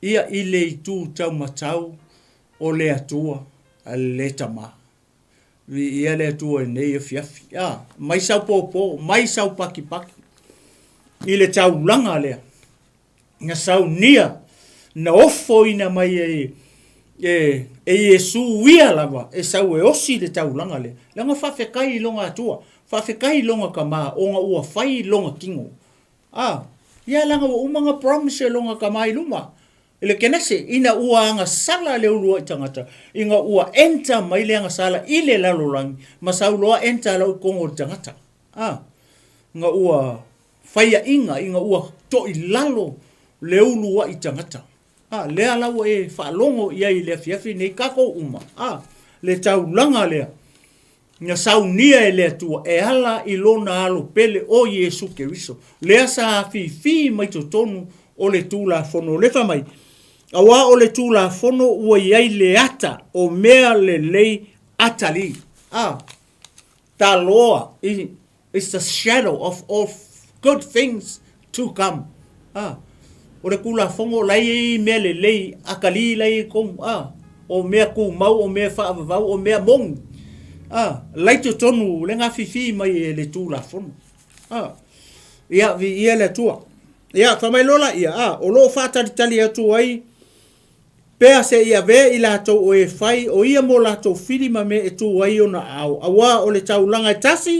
ia i le itu taumatau o le Atua le Tama. Viia le Atua i nei afiafi. A, mai sau pōpō, mai sau pakipaki i le taulaga lea. na saunia, na ofoina mai e, e, e Iesu ia lava e sau e osi le taulaga lea. Leaga faafetai i lona Atua, faafetai i lona Tama ona ua fai lona tino. A, ia leaga ua uma ona promise e lona Tama i luma i le Kenese, ina ua agasala le uluai tagata, ina ua enter mai le agasala i le lalolagi, ma sau loa enter lau i totonu o le tagata. A, na ua faiaʻiga ina ua toʻilalo le uluaʻi tagata. A, lea la ua e faalogo i ai i le afiafi nei kākou uma, a, le taulaga lea na saunia e le Atua e ala i Lona Alo pele o Iesu Keriso, lea sa afifi mai totonu o le Tulafono. O lea fai mai, Auā o le Tulafono ua i ai le ata o mea lelei atalii. A, taloa i It's the shadow of all good things to come. Ah, o le Tulafono la e i ai mea lelei, atalii la e i ai tonu. Ah, o mea tumau, o mea faavavau, o mea moni. Ah, la i totonu le gafifi mai e le Tulafono. Ah, ia, viia le Atua. Ia, fai mai loa laia, ah, o lo o faatalitali atu ai Pea se i avea i latou o e fai o ia mo latou fili ma mea e tu ai ona aao, auā o le taulaga e tasi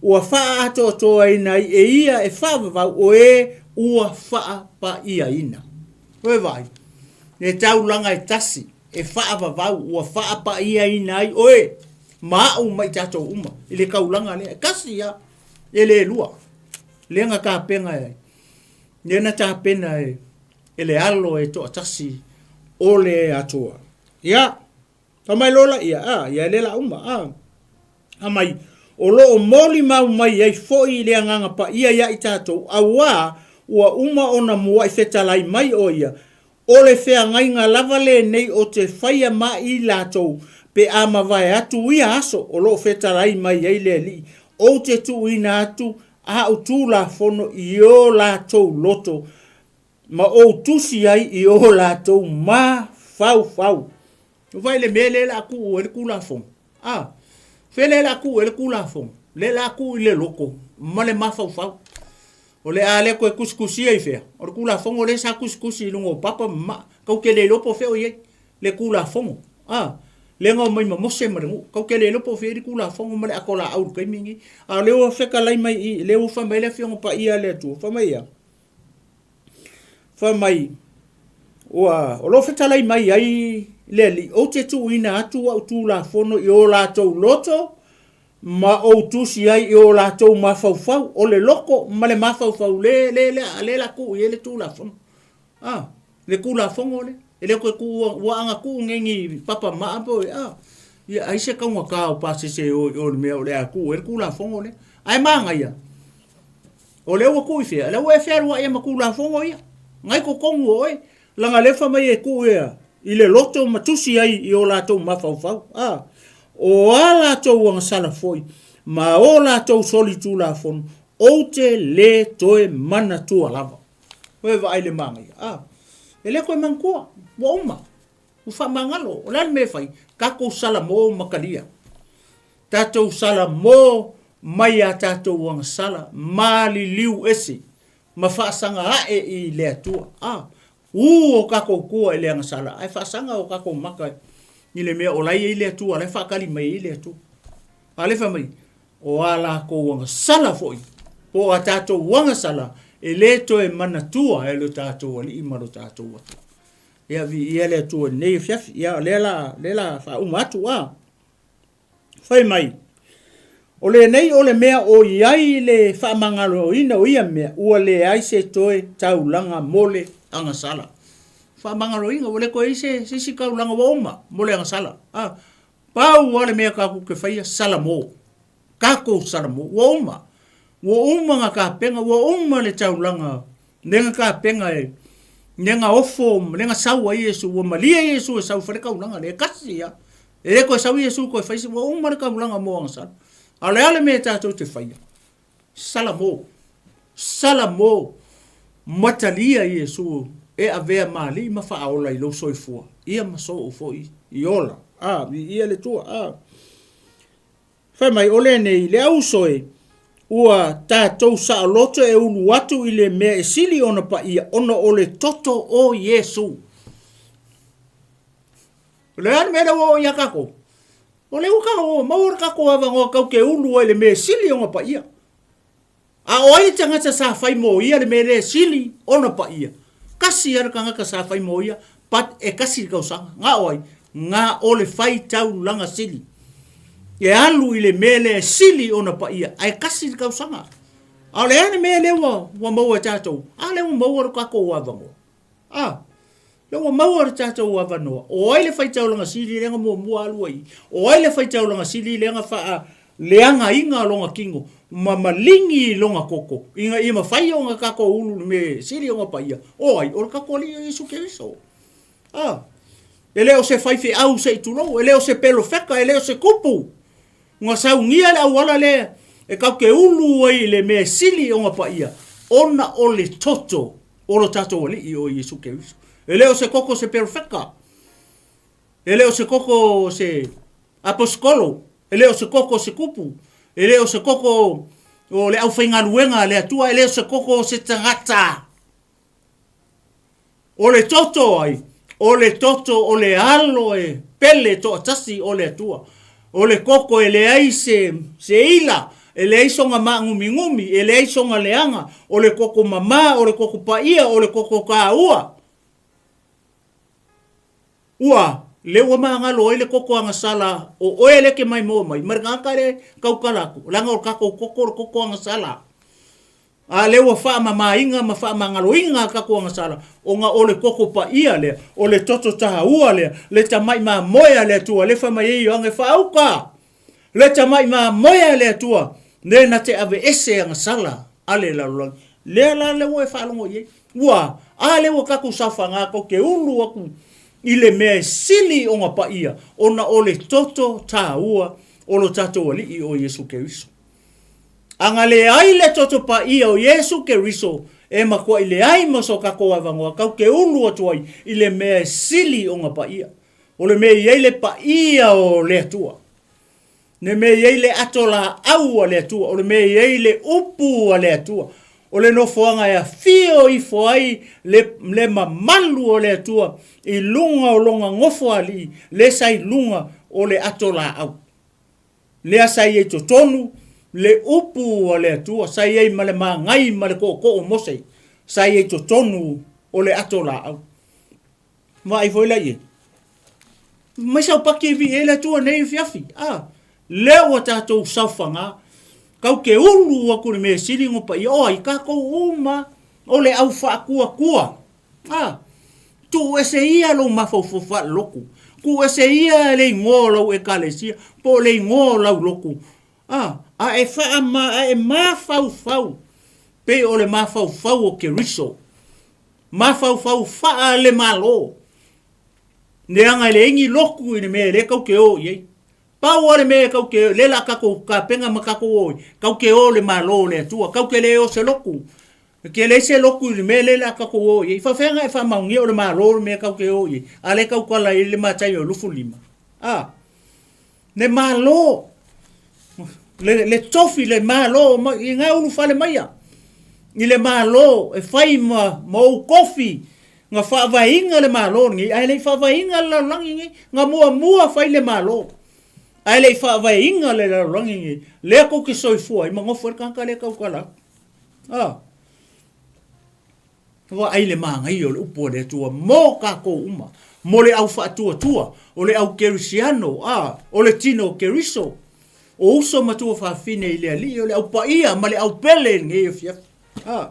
ua faaatoatoaina ai e ia e faavavau o e ua faapaiaina. Ua e vaai? Le taulaga e tasi e faavavau ua faapaiaina ai oe. ma au ma i tatou uma i le taulaga lea. E tasi lava, e le lua. Lea na tapena e, lea na tapena e, e le Alo e toatasi o le Atua. Ia, fai mai loa laia, a, ia lea la uma, a. Fai mai, o lo o molimau mai ai foi le Agaga Paia ia i tatou, auā ua uma ona muaʻi fetalai mai ʻo ia, O le feagaiga lava lenei o te faia ma i latou pe a mavae atu ia aso o lo o fetalai mai ai le Alii, ou te tuuina atu a'u Tulafono i o latou loto ma ou tusi ai i o latou mafaufau. Ua fai le mea lea o le a tuu ai le Tulafono. A, fea lea o le a tuu ai le Tulafono? Lea o le a tuu i le loto ma le mafaufau. O le a le toe tusitusia i fea? O le Tulafono lea sa tusitusi i luga o papa ma maa. Tou te le iloa po o fea o i ai le Tulafono. A, lea na omai ma Mose ma le nuu. Tou te le iloa po o fea o i ai le Tulafono ma le ato laau i le taimi lenei. A o lea ua fetalai mai i i, lea ua fai mai le Afioga Paia a le Atua, fai mai e a? Fai mai, ua, o lo o fetalai mai ai le Alii, ou te tuuina atu au Tulafono i o latou loto, ma ou tusi ai i o latou mafaufau, o le loto ma le mafaufau le, le, le, le la tuu i ai le Tulafono. Ah, le Tulafono le, e le toe tuu, ua aga tuu nei ni papa maa po, ah, ia ai se taugata o pasese o i o le mea o le a tuu ai le Tulafono lea. Ae manaia, o lea ua tuu i fea? O lea ua e fealuai ai ma Tulafono ia. Nai totonu o oe. Leaga lea fai mai e tuu ia i le loto ma tusi ai i o latou mafaufau. A, o a latou agasala foi ma o latou solitulafono, ou te le toe manatua lava. Ua e vaai i le manaia? A, e le toe manatua, ua uma, ua faamagalo. O le a le mea e fai? Tatou salamo ma talia. Tatou salamo mai a tatou agasala, maliliu ese ma faasaga ae i le Atua. A, ū o tatou tua i le agasala, ae faasaga o tatou maka i le mea o la e i ai le Atua, o la e faatali mai ai le Atua. A lea fai mai, o a latou agasala foi, po o a tatou agasala, e le toe manatua e lo tatou Alii ma lo tatou Atua. Ia, viia le Atua i lenei afiafi. Ia, o lea la, lea la faauma atu, a. Fai mai, O lenei o le mea o i ai le faamagaloina o ia mea, ua leai se toe taulaga mo le agasala. Faamagaloina, ua le toe i ai se, se isi taulaga ua uma mo le agasala. Ah, pau lava le mea tatou te faia, salamo. Tatou salamo, ua uma. Ua uma na tapena, ua uma le taulaga, le na tapena e, le na ofo, le na sau ai Iesu, ua malie Iesu e sau e fai le taulaga lea, e tasi lava. E le toe sau Iesu toe fai se, ua uma le taulaga mo agasala. A o le a le mea tatou te faia? Salamo. Salamo. Matalia Iesu e avea ma alii ma faaola i lou soifua. Ia ma sou foi i ola. A, viia le Atua. A. Fai mai, o lenei, le auso e, ua tatou saoloto e ulu atu i le mea e sili ona paia ona o le toto o Iesu. O le a le mea lea ua oo ia tatou? O lea ua tatou maua le tatou avanoa tatou te ulu ai i le mea e sili ona paia. A o ai le tagata sa fai mo ia le mea lea e sili ona paia? Tasi lava le tagata sa fai mo ia, but e tasi le tausaga. Na o ai? Na o le faitaulaga sili. E alu i le mea lea e sili ona paia, ae tasi le tausaga. A o le a le mea lea ua, ua maua e tatou? A lea ua maua le tatou avanoa. A, lea ua maua le tatou avanoa. O ai le faitaulaga sili lea na muamua alu ai? O ai le faitaulaga sili lea na faaleagaina lona tino ma maligi i lona toto ina ia mafai ona tatou ulu i le mea sili ona paia? O ai? O le tatou Alii o Iesu Keriso. A, e le o se faifeau se i tulou, e le o se pelofeta, e le o se tupu. Na saunia le auala lea e tatou te ulu ai i le mea sili ona paia, ona o le toto o lo tatou Alii o Iesu Keriso. E le o se toto o se perofeta, e le o se toto o se aposetolo, e le o se toto o se tupu, e le o se toto o le aufaigaluega a le Atua, e le o se toto o se tagata. O le toto ai? O le toto o le Alo e pele toatasi o le Atua. O le koko e leai se, se ila, e leai sona maagumigumi, e leai sona leaga, o le koko mamā, o le koko paia, o le koko kāua. Ua. Lea ua magalo ai le koko agasala o oe lea e te maimoa mai, ma le tagata lea e tautala atu, leaga o le tatou koko o le koko agasala. A lea ua faamamaina ma faamagaloina a tatou agasala, ona o le toto paia lea, o le toto taua lea, le tamai mamoe a le Atua, lea e fai mai ai Ioane, Faauta le tamai mamoe a le Atua, lea na te aveese agasala a le lalolagi. Lea la lea ua e faalogo i ai. Ua a lea ua tatou saofaga tou te ulu atu i le mea e sili ona paia, ona o le toto taua o lo tatou Alii o Iesu Keriso. A na leai le toto paia o Iesu Keriso, e matuai leai ma so tatou avanoa tatou te ulu atu ai i le mea e sili ona paia. O le mea e i ai le paia o le Atua. Le mea e i ai le ato laau a le Atua. O le mea e i ai le upu a le Atua. O le nofoaga e afio ifo ai le, le mamalu o le Atua i luga o lona nofoalii, le sa i luga o le ato laau. Lea sa i ai totonu le upu a le Atua, sa i ai ma le magai ma le tootoo o Mose, sa i ai totonu o le ato laau. Vaai foi la i ai. Mai saupaki e vii ai le Atua nei afiafi. Ah, lea ua tatou saofaga. Kau ke ulu atu le mea sili ngo paia. O ai tatou uma o le au faatuatua. Ah, tuu ese ia lou mafaufau faalelotu. Tuu ese ia le igoa o lau ekalesia po o le igoa o lau lotu. Ah, a e faa, a e mafaufau pei o le mafaufau o Keriso. Mafaufau faale-Malo. Leaga e leai ni lotu i le mea lea tau te o i ai. Pau lava le mea tau te, lea la tatou tapena ma tatou o ai, tau te o le Malo o le Atua, tau te le o se lotu. E te leai se lotu i le mea lea la tatou o i ai. Faafefea ona e faamaonia o le Malo le mea tau te o i ai, a lea e tautala i ai le Mataio 25. A? Le Malo, le, le tofi, le Malo, ma, i ngā ulufale maia, i le Malo e fai ma, ma ou tofi, nga faavaeina le Malo lenei, ae le i faavaeina le lalolagi lenei, nga muamua fai le Malo, ae le i faavaeina le lalolagi lenei, lea tou te soifua ai ma nofo ai le tagata lea e tautala atu. Ah. Vaai le manaia o le upu a le Atua mo tatou uma, mo le au faatuatua, o le au kerisiano, a, o le tino o Keriso, o uso ma tuafafine i le Alii, o le au paia ma le au pele i lenei afiafi. A,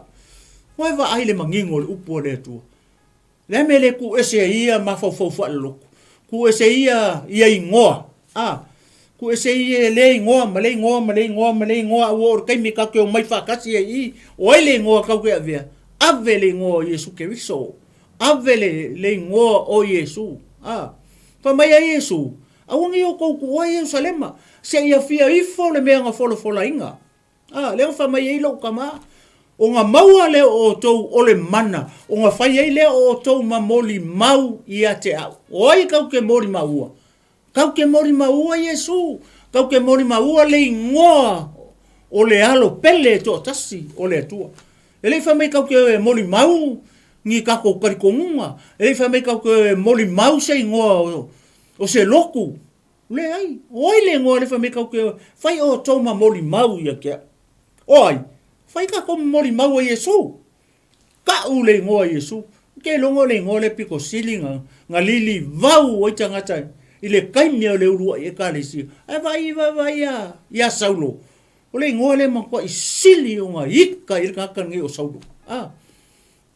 ua e vaai le manino o le upu a le Atua. Le a mea le tuu ese ai ia mafaufau faaleloko, tuu ese ia ia igoa, a, tuu ese ia le igoa ma le igoa ma le igoa ma le igoa, a ua oo i le taimi tatou te omai faatasi ai i i, o ai le igoa tatou te avea? Ave le igoa o Iesu Keriso. Ave le, le igoa o Iesu. A, fai mai ai Iesu, Aua ne i outou tuua Ierusalema, seia fia ifo le mea na folafolaina. A, lea ua fai mai ai lou tama, ona maua lea o outou o le mana, ona fai ai lea o outou ma molimau ia te au. O ai kau te molimaua? Kau te molimaua Iesu, kau te molimaua le igoa o le alo pele e toatasi o le Atua. E le i fai mai kau te molimau ni tatou talitonuga, e le i fai mai kau te molimau se igoa o, o se lotu. Leai, o ai le igoa le fai mai kau te fai outou ma molimau ia te au. O ai? Fai tatou ma molimau a Iesu. Ka'u le igoa Iesu. Ou te iloga o le igoa lea pito sili na, na lilivau ai tagata i le taimi o le ulua'i ekalesia. Ae vaai, vaai, vaai ia, ia Saulo. O le igoa lea matua'i sili ona ika i le tagata lenei o Saulo. A,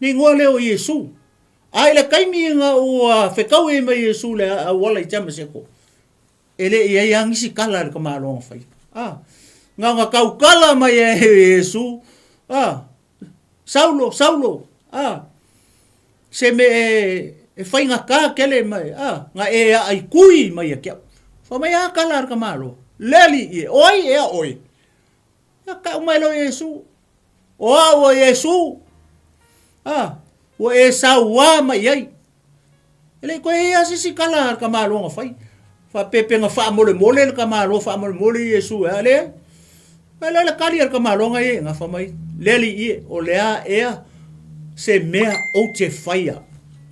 le igoa lea o Iesu. A i le taimi ina ua fetaui ai ma Iesu i le auala i Tamaseko, e le i ai lava nisi tala a le tamaloa na faia. A, na ona tautala mai e Iesu, a, Saulo, Saulo, a, se me e, e faigata tele mai, a, na e aaikui mai ia te au. Fai mai, a tala a le tamaloa, le alii e, o ai ea oe? Ia kau mai loa Iesu, O au o Iesu, a, ua e sauā mai i ai. E le i koe ia se isi tala a le tamaloa na fai. Faapepe na faamolemole le tamaloa, faamolemole Iesu e a, leai. Mai loa le tali a le tamaloa na ia i gafa mai, Le alii e, o le a ea se mea ou te faia.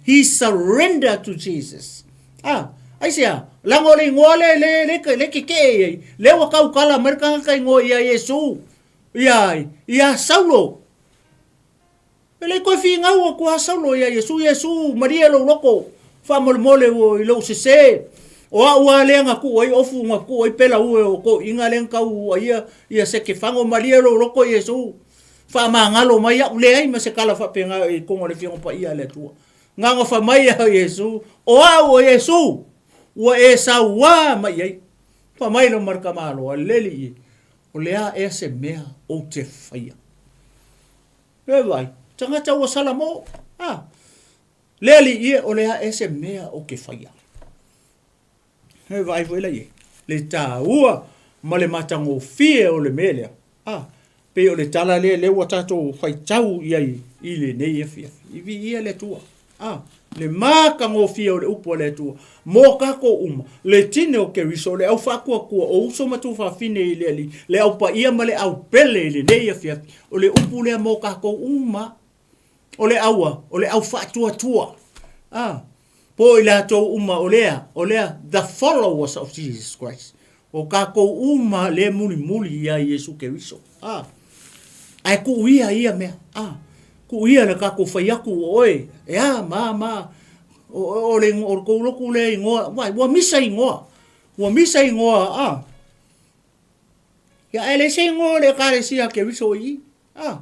He surrendered to Jesus. A, aisea? Leaga o le igoa lea le, le, le kekee i ai. Lea ua tautala mai le tagata igoa ia Iesu, ia ai, ia Saulo. E le toe finau atu a Saulo ia Iesu, Iesu, malie lou loto. Faamolemole ua i lou sese. O au lava lea na tuu ai ofu na tuu ai pela ue o toeaiina lea na tau uaia ia Setefago, malie lou loto Iesu, faamagalo mai au. Leai ma se tala faapena i totonu o le Afioga Paia a le Atua. Na ona fai mai a Iesu, o au o Iesu, ua e sauā mai i ai. Fai mai lea ma le tamaloa, le Alii e, o le a ea se mea ou te faia? E vai, tagata ua salamo. Ah, le Alii e, o le a ea se mea ou te faia? E vaai foi la i ai, le taua ma le matagofie o le mea lea. Ah, pei o le tala lea lea ua tatou faitau i ai i lenei afiafi. I viia le Atua. Ah, le matagofie o le upu a le Atua mo tatou uma, le tino o Keriso, o le au faatuatua, o uso ma tuafafine i le Alii, le au paia ma le au pele i lenei afiafi. O le upu lea mo tatou uma. O le aua, o le au faatuatua. Ah, po i latou uma o lea, o lea, the followers of Jesus Christ. O tatou uma le mulimuli ia Iesu Keriso. Ah, ae tuu ia ia mea. Ah, tuu ia le tatou fai atu o oe, e a, ma, ma, o, o, o le, o le tou lotu lea igoa, vai, ua misa igoa. Ua misa igoa, ah. Ia, ae leai se igoa o le Ekalesia a Keriso i i. Ah.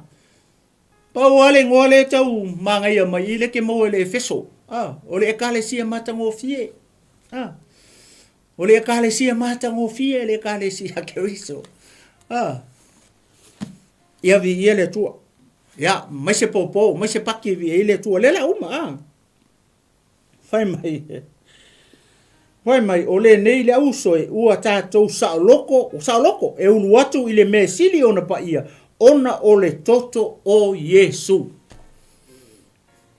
Pau lava le igoa lea e tau manaia mai i lea e te maua i le Efeso, a, o le Ekalesia matagofie. A, o le Ekalesia matagofie le Ekalesia a Keriso. A, ia viia le Atua. Ia, mai se pōpō, mai se paki e viia ai le Atua. Lea la uma, a. Fai mai, fai mai, o lenei le auso e ua tatou saoloko, o saoloko, e ulu atu i le mea sili ona paia, ona o le toto o Iesu.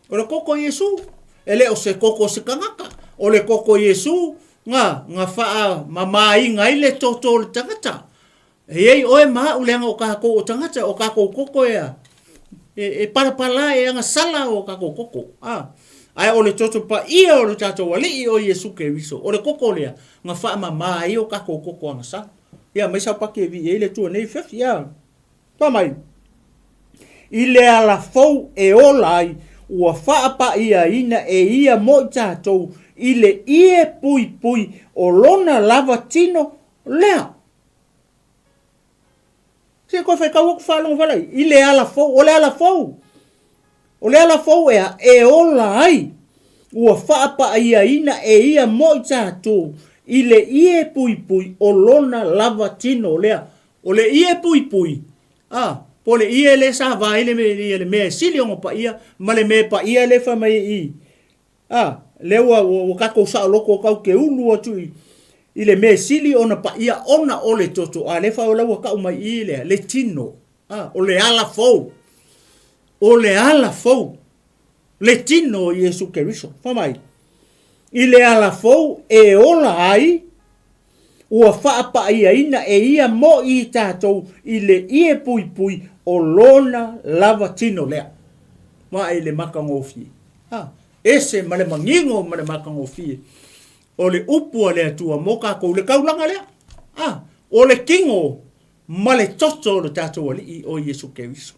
O le toto o Iesu, e le o se toto o se tagata, o le toto o Iesu, na, na faamamaina ai le toto o le tagata. E i ai oe ma a'u leaga o kākou o tagata, o kākou koko ea, e, e palapala, e agasala o kākou koko. A, ae o le toto paia o le tātou Alii o Iesu Keriso, o le koko lea, na faamamā ai o kākou koko agasala. Ia, mai saupaki e vii ai le Atua nei fefi, a. Fai mai, i le ala fou e ola ai, ua faapaiaina e ia mo i tātou i le ie puipui o lona lava tino lea. Se koe whaikau aku whaalongo whalai. I le ala fou, o le ala fou. O le ala fou ea, e ola ai. Ua whaapaiaina e ia mo i tātou i le ie puipui o lona lava tino lea. O le ie puipui, a, po le ie le sa vai le, le mea e sili o paia, ma le mea paia le wha mai i, A, lea ua, ua, ua tatou saoloko tau ke ulu atu i, i le mea sili ona paia ona o le toto, a lea fa la ua kau mai i lea, le tino, a, o le ala fou, o le ala fou, le tino o Iesu Keriso. Fa mai, i le ala fou e ola ai, ua faapaiaina e ia mo i tatou i le ie puipui o lona lava tino lea. Ma i le makagofie. A, ese ma le manino ma le matagofie o le upu a le Atua mo tatou, le taulaga lea. A, o le tino ma le toto o le tatou Alii o Iesu Keriso.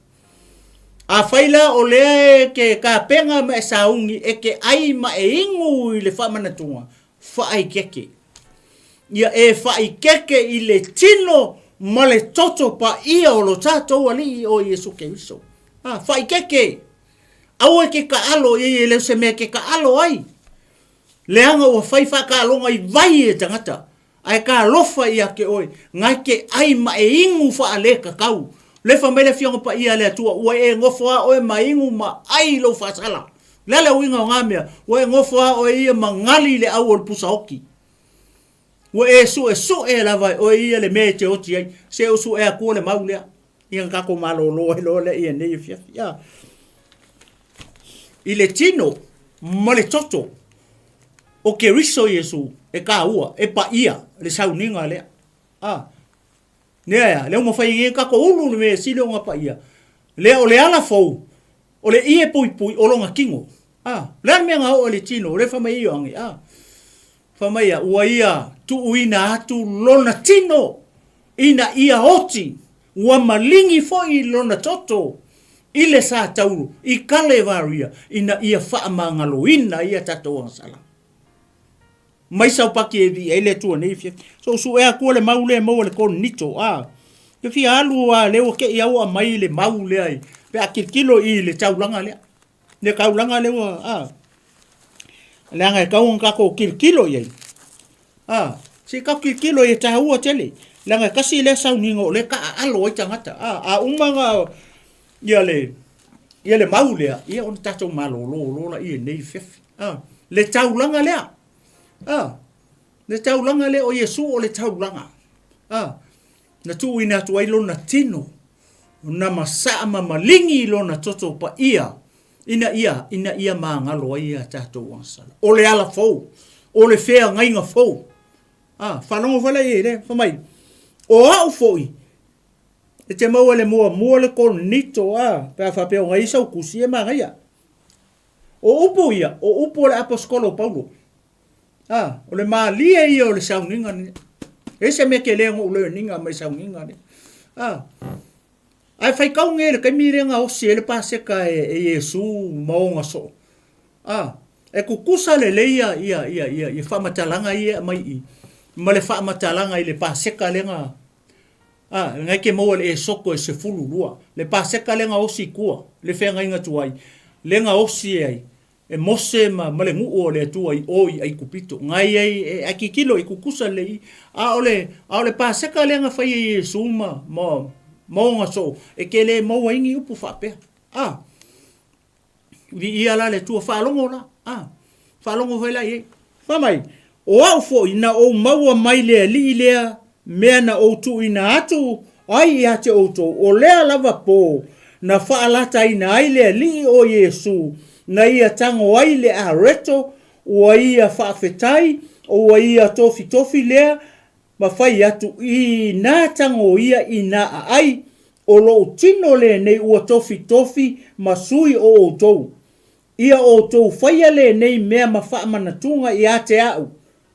Afai la o lea e te tapena ma e sauni e te ai ma e inu i le faamanatuga, faaikeke. Ia e faaikeke i le tino ma le toto paia o lo tatou Alii o Iesu Keriso. A, faaikeke! Aua e ke kaalo i ai e le o se mea ke kaalo ai. Leaga ua fai faakaaloga i vai e tagata, ae talofa ia te oe, ngae ke ai ma e inu faalekakau. Lefa mai le Afioga Paia a le Atua, ua e nofo a oe ma inu ma ai i lou faasala. Le a le uiga o nga mea? Ua e nofo a oe ia ma gali i le au o le pusa oti. Ua e suesue lava e oe ia le mea e te oti ai, se u sue atua le mau lea. Ia na tatou malolo ai loa lea i nei afiafi. Ia. I le tino ma le toto o Keriso Iesu e kāua, e paia le sauniga lea. A, nea ea, lea ua mafai ai e tatou ulu le mea sili o ngā paia. Lea o le ala fou, o le ie puipui o lona tino. A, lea le mea ngā o le tino, o le wha mai i o ange. A, Fai mai ia, ua ia tuuina atu lona tino ina ia oti, ua maligi foi lona toto i le sa taulu i Kalevaria ina ia faamagaloina ia tatou agasala. Mai saupaki e viia ai le Atua nei afiafi. So ou suea atua le mau lea e maua i le Korinito, a. Te fia alu a lea ua te i a ua aumai le mau lea i, pe a tilotilo i le taulaga lea. Le taulaga lea ua, a. Leaga e tatau ona tatou tilotilo i ai. A, se i tatou tilotilo i ai e taua tele. Leaga e tasi lea sauniga o lea e taaalo ai tagata. A, a uma ona ia le, ia le mau lea, ia ona tatou malolo loa laia i lenei afiafi. A, le taulaga lea. A, le taulaga lea o Iesu o le taulaga. A, na tuuina atu ai lona tino, na masaa ma maligi i lona toto paia, ina ia, ina ia magalo ai a tatou agasala. O le ala fou, o le feagaiga fou. A, faalogo foi la i ai le, fai mai, o au foi, e te maua i le muamua le Korinito, a, pe a faapea o nai sau tusi e manaia. O upu ia, o upu o le aposetolo o Paulo. A, o le malie ia o le sauniga lenei. E se mea tele na ou learning-a mai sauniga lea. A, ae faitau nei i le taimi lea na osi ai le Paseka e, e Iesu ma ona soo. A, e tutusa lelei ia, ia, ia, ia, ia faamatalaga ia e aumai i i, ma le faamatalaga i le Paseka lea na, a, na e te maua i le Esoto e 12, le Paseka lea na osi i tua, le feagaiga tuai, lea na osi ai E Mose ma, ma le nuu o le Atua i o i Aikupito. Na i ai, e, a tilotilo i tutusa lelei i. A o le, a o le Paseka lea na fai e Iesu ma, ma, ma ona soo, e te le maua ai ni upu faapea. A, viia la le Atua, faalogo la, a, faalogo foi la i ai. Fai mai, O au foi na ou maua mai le Alii lea mea na ou tuuina atu ai ia te outou, o lea lava pō na faalataina ai le Alii o Iesu, na ia tago ai le areto, ua ia faafetai, o ua ia tofitofi lea, ma fai atu, I nā tago ia i nā aai, o lou tino lenei ua tofitofi ma sui o outou. Ia outou faia lenei mea ma faamanatuga ia te a'u,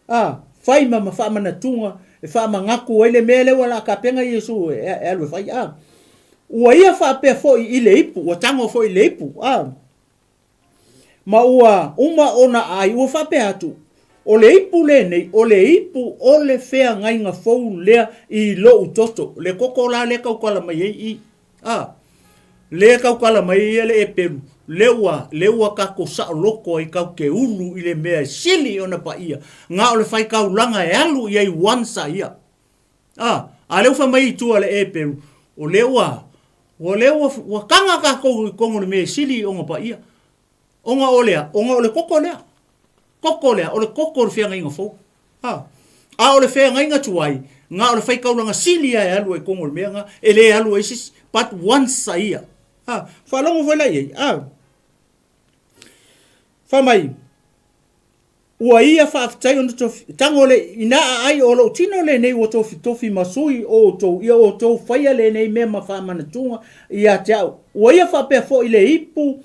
a, fai ma ma faamanatuga e faamanatu ai le mea lea ua laa tapena Iesu e, e alu e fai, a. Ua ia faapea foi i le ipu, ua tago foi i le ipu, a. Ma ua uma ona ai, ua faapea atu, O le ipu lenei, o le ipu o le feagaiga fou lea i lou toto. Le toto la lea tautala mai ai i, a. Lea e tautala mai ai ia le epelu, lea ua, lea ua tatou saoloto ai tatou te ulu i le mea e sili ona paia, na o le faitaulaga e alu i ai once a ia. A, a lea ua fai mai i tua le epelu, o lea ua, o lea ua, ua taga tatou i totonu o le mea e sili ona paia. Ona o le a? Ona o le koko lea. Koko lea, o le koko o le feagaiga fou. A, a o le feagaiga tuai, na o le faitaulaga sili lava e alu ai i totonu o le mea na, e le alu ai se isi, but once a ia. A, faalogo foi la i ai, a, fai mai, Ua ia faafetai ona tofi, tago le, ina aai o lou tino lenei ua tofitofi ma sui o outou, ia outou faia lenei mea ma faamanatuga ia te au. Ua ia faapea foi le ipu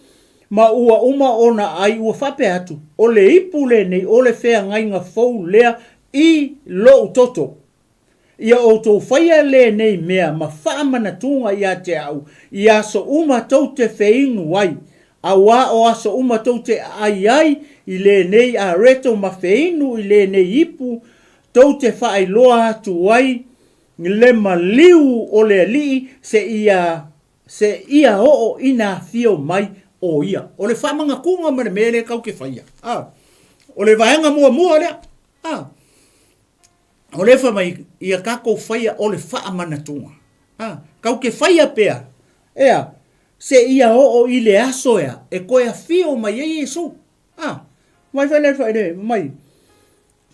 ma ua uma ona aai ua faapea atu, o le ipu lenei o le feagaiga fou lea i lou toto. Ia outou faia lenei mea ma faamanatuga ia te au i aso uma tou te feinu ai, auā o aso uma tou te aai ai i lenei areto ma feinu i lenei ipu, tou te faailoa atu ai le maliu o le Alii seia seia oo ina afio mai o ia. O le faamanatuga ma le mea lea tou te faia, a, o le vaega muamua lea, a. O lea fai mai, ia tatou faia o le faamanatuga. A, tau te faia pea, ea, seia oo i le aso ea, e toe afio mai ai Iesu. A, mai fai le fai le, mai,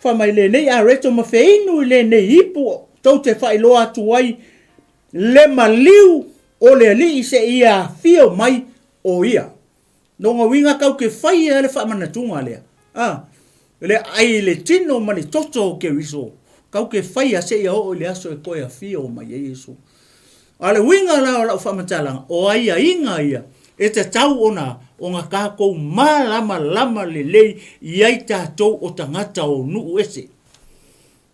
fai mai lenei areto ma feinu i lenei ipu, tou te faailoa atu ai le maliu o le Alii seia afio mai o ia. Lona uiga tau te fai a le faamanatuga lea, a, le ai i le tino ma le toto o Keriso, tau te fai a seia oo i le aso e toe afio mai ai Iesu. A o le uiga la o lau faamatalaga, o aiaiga ia e tatau ona ona tatou malamalama lelei i ai tatou o tagata o nuu ese.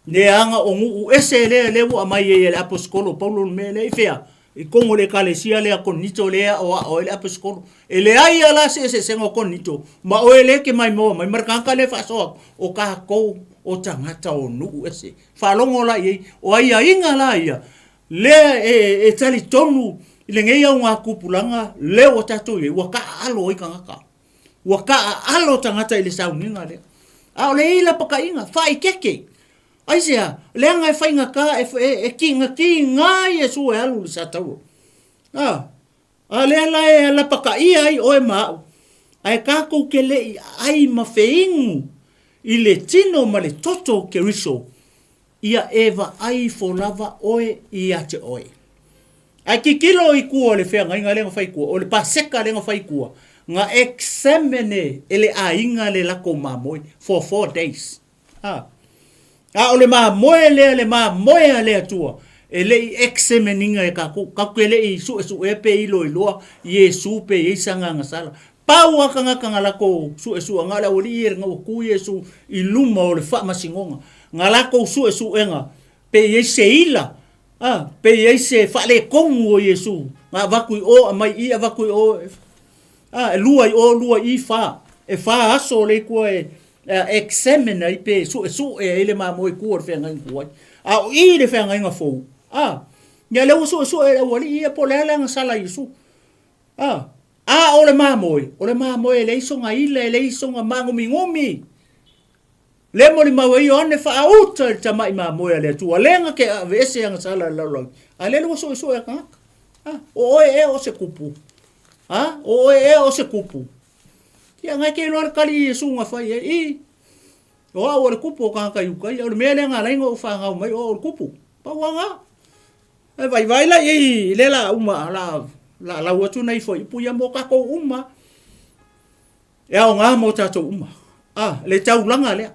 Leaga o nuu ese lea lea ua aumai ai e le Aposetolo o Paulo le mea lea i fea? I totonu o le Ekalesia lea Korinito lea e aoao ai le Aposetolo. E leai lava la se eseesega o Korinito ma oe lea e te maimoa mai ma le tagata lea e faasoa atu, o tatou o tagata o nuu ese. Faalogo la i ai, o aiaiga la ia lea e talitonu i lenei augatupulaga lea ua tatou i ai, ua taaalo ai tagata. Ua taaalo tagata i le sauniga lea. A o le i lapataiga, faaeteete. Aisea? Leaga e faigata, e tigatiga Iesu e alu i le satauro. A, a lea la e lapataia ai oe ma au, ae tatou te le i ai ma feinu i le tino ma le toto o Keriso, ia e vaai ifo lava oe ia te oe. Ae tilotilo i tua o le feagaiga lea na fai i tua, o le Paseka lea na fai i tua, na examine e le aiga le latou mamoe for 4 days. A, a o le mamoe lea, le mamoe a le Atua, e le i examine ina e tatou, tatou te le i suesuea pe iloiloa Iesu pe i ai se agaga sala. Pau lava tagata na latou suesuega, o le aualii ia ina ua tu Iesu i luma o le faamasinoga, na latou suesuega pe i ai se ila, a, pe i ai se faaletonu o Iesu, na avatu i o aumai i i, avatu i o, a, e lua i o, lua i i, fa. E fa aso lea i tua e examine ai pe suesue ai le mamoe i tua o le feagaiga tuai. A o i le feagaiga fou, a, ia lea ua suesue e le aualii ia po o le a le agasala a Iesu. A, a o le mamoe, o le mamoe e leai sona ila, e leai sona magumigumi. Lea e molimau ai Ioane faauta i le tamai mamoe a le Atua, lea na te aveese agasala i le lalolagi, a lea ua suesue e tagata. A, o oe ea o se kupu? A, o oe ea o se kupu? Ia, na e te iloa le tali i Iesu na fai ai, i, o au o le kupu o tagata Iutaia, o le mea lea na ala ai ona ou fanau mai, o au o le kupu. Pau lava na. E vaivai la i ai, lea la uma, la, la lau atu nai fuaiupu ia mo tatou uma. E aoga mo tatou uma. A, le taulaga lea.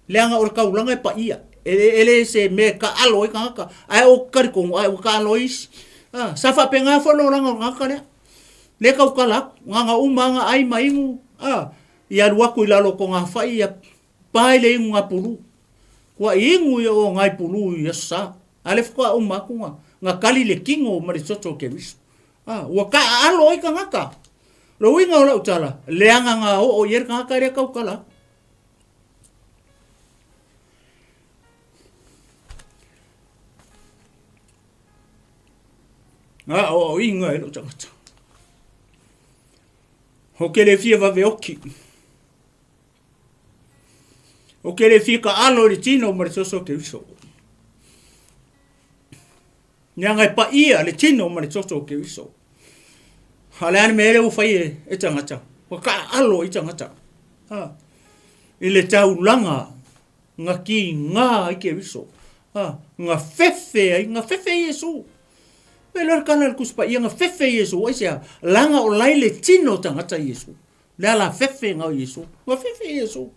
Leaga o le taulaga e paia. E, e le se mea e taalo ai tagata. Ae ou te talitonu, ae ua taalo ai isi. A, sa faapena foi le olaga o le tagata lea. Lea e tautala atu. Na ona uma lava na ai ma inu, a, ia alu atu i lalo o togafai, ia pae le inu na pulu. Ua inu ia o nai pulu i Aso Sa. A lea faatoa uma atu na, na kali le tino ma le toto o Keriso. A, ua taaalo ai tagata. O le uiga o lau tala, leaga na oo i ai le tagata lea tautala atu. A aoaoina e lou tagata. Ou te le fia vave oki. Ou te le fia taalo i le tino ma le soso o Keriso. Leaga e paia le tino ma le toto o Keriso. A o le a le mea lea ua fai e, e tagata? Ua taaalo ai tagata. Ha. I le taulaga na kīgā ai Keriso. Ha. Na fefe ai, na fefe Iesu. E loa le kala le Tusi Paia, na fefe Iesu. Aisea? Leaga o lai le tino o tagata Iesu. Le ala fefe na o Iesu. Na fefe Iesu.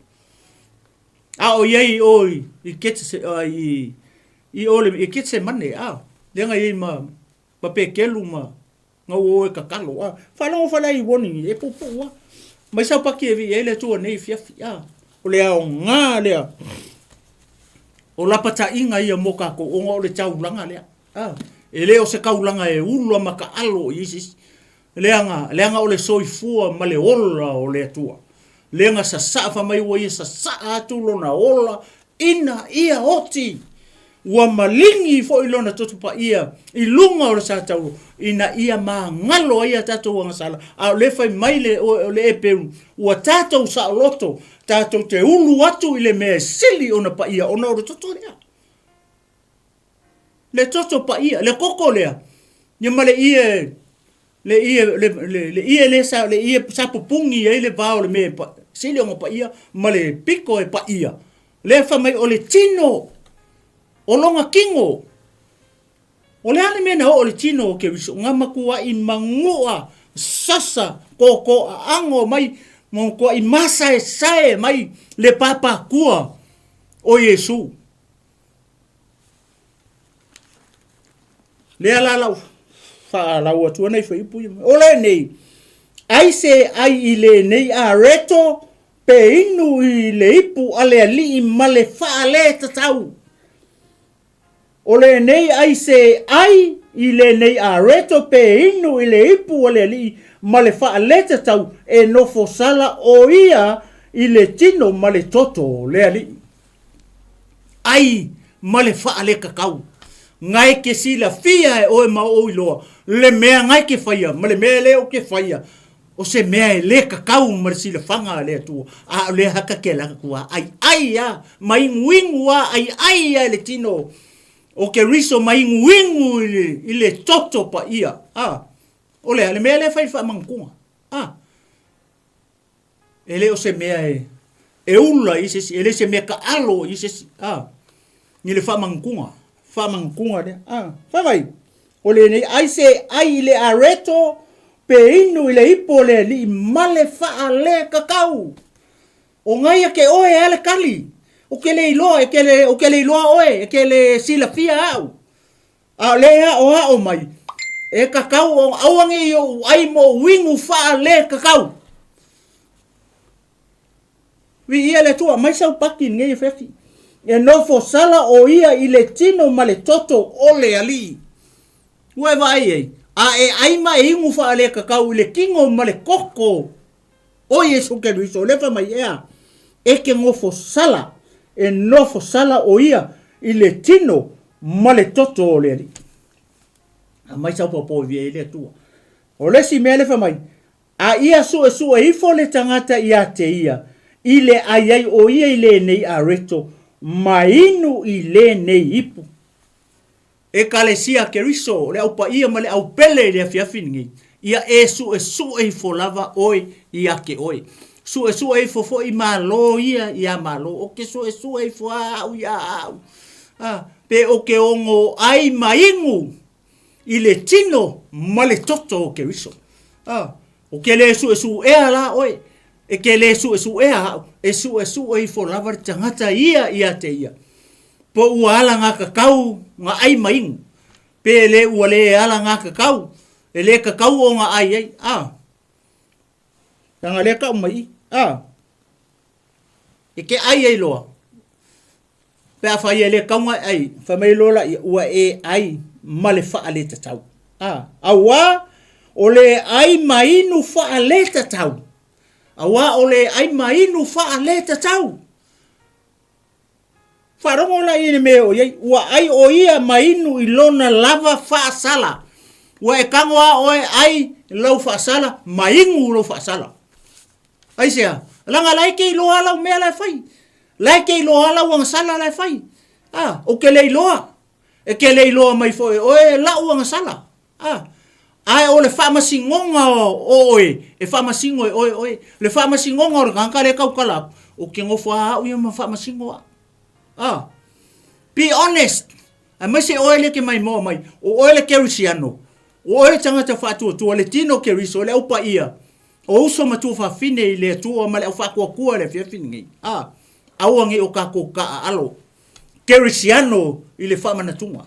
A o iai o i, i Getse, i, i o le, i Getsemane, a, lea na iai ma, ma Pekelu ma, na ua o e tatalo, a, faalogo foi la i warning, e puupuu a. Mai saupaki e vii ai le Atua nei afiafi, a, o le aoga lea, o lapataiga ia mo tatou, ona o le taulaga lea, a, e le o se taulaga e ula ma taalo i isi isi, Leaga, leaga o le soifua ma le ola o le Atua. Lea na sasaa fai mai ua ia sasaa atu lona ola ina ia oti. Ua maligi foi lona toto paia i luga o le satauro ina ia magalo ai a tatou agasala. A o lea fai mai le, o le Eperu, ua tatou saoloto, tatou te ulu atu i le mea e sili ona paia ona o le toto lea. Le toto paia, le koko lea, ia ma le ie, le ie, le, le, le ie le sa, le ie sa pupuni ai le vao o le mea e pa, sili ona paia ma le piko e paia. Lea fai mai o le tino, o lona tino. O le a le mea na oo i le tino o Keriso? Nga matuai manua, sasa, koko aano mai, matuai masaesae mai le pāpākua o Iesu. Lea la lau faalau atu ana i fuaiupu ia. O lenei, ai se ai i lenei areto pe inu i le ipu a le alii ma le faaletatau. O lenei ai se ai i lenei areto pe inu i le ipu a le Alii ma le faaletatau e nofo sala o ia i le tino ma le toto o le Alii. Ai ma le faalekakau. Ngae ke silafia e oe ma ou iloa le mea ngae ke faia ma le mea le o ke faia o se mea e le kakau ma le silafaga a le Atua, a o lea haka ke laka kua ai ai a ma inguingu a ai ai a i le tino o Keriso ma inguingu i le, i le toto paia. A, o le a le mea lea fai faamagatuga. A, E le o se mea e, e ula i se isi, e le se mea kaalo i se isi, a, ni le faamagatuga, faamagatuga lea, a, fai mai, o lenei ai se ai i le areto pe inu i le ipo o le alii ma le faalekakau. O ngai a ke oe a le kali, o ke le iloa, e ke le, o ke le iloa oe, e ke le silafia au. A o lea e aʻoaʻo mai, e kakau o aua nei oʻu ʻai ma oʻu inu faalekakau. Viia le Atua, mai sau paki i lenei afiafi. E nofo sala ʻo ia i le tino ma le toto o le alii. Ua e vaai ai, a e ʻai ma e inu faalekakau i le tino ma le koko o Iesu Keriso, o lea fai mai ea, e ke nofo sala, e nofo sala ʻo ia i le tino ma le toto o le Alii. Aumai sau pōpō e viia ai le Atua. O le isi mea lea fai mai, a ia suesue ifo le tagata iā te ia, i le ʻai ai ʻo ia i lenei areto, ma inu i lenei ipu. Ekalesia Keriso, o le Au Paia ma le Au Pele i le afiafi lenei, ia e suesue ifo lava oe ia te oe. Suesue ifo foi Malo ia iā Malo, o ke suesue ifo a au iā au. A, pe o ke ogo ai ma inu i le tino ma le toto o Keriso. A, o ke le suesuea la oe, e ke le suesuea au, e suesue ifo lava le tagata ia ia te ia. Po ua ala ngā kakau ngā ai ma inu. Pe le ua le ala ngā kakau, e le kakau o ngā ai ai. A. Tanga lea kau mai i. A. E ke ai ai loa. Pe a whai e le kaunga e ai, whai mai loa la ia, ua e ai ma le wha le tatau. A. Auā, o le ai ma inu wha le tatau. Auā, o le ai ma inu wha le tatau. Faalogo la ia i le mea e oo i ai, ua ʻai ʻo ia ma inu i lona lava faasala. Ua e tago lava ʻoe ʻai lau faasala ma inu lou faasala. Aisea? Leaga la e te iloa lau mea la e fai. La e te iloa lau agasala la e fai. A, ou te le iloa. E te le iloa mai foi e ʻoe laʻu agasala. A, ae o le faamasinoga o oe, e faamasino e oe oe. Le faamasinoga o le tagata lea e tautala atu, ou te nofo lava au ia ma faamasino au. A, be honest, aemaise oe lea e te maimoa mai, o oe le kerisiano, o oe le tagata faatuatua, le tino keriso, le au paia, o uso ma tuafafine i le Atua ma le au faatuatua i le afiafi lenei. A, aua nei o tatou taaalo kerisiano i le faamanatuga.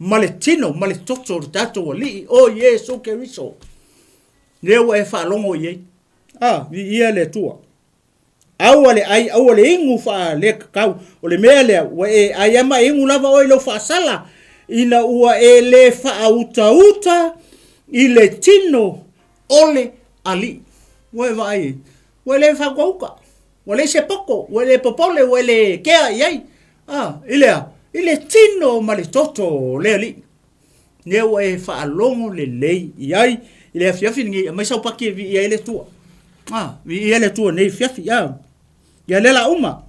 ma le tino ma le toto o le tatou Alii o Iesu Keriso, lea ua e faalogo i ai. A, viia le Atua. Aua le ai, aua le inu faalekakau. O le mea lea, ua e ai ama e inu lava oe i lau faasala, ina ua e le faautauta i le tino o le Alii. Ua e vaai ai, ua e le faautauta. Ua leai se poto, ua e le popole, ua e le kea i ai. A, i le a? I le tino ma le toto o le Alii. Lea ua e faalogo lelei i ai i le afiafi lenei, aumai sau paki e viia ai le Atua. A, viia le Atua nei afiafi, a. Ia lea la uma.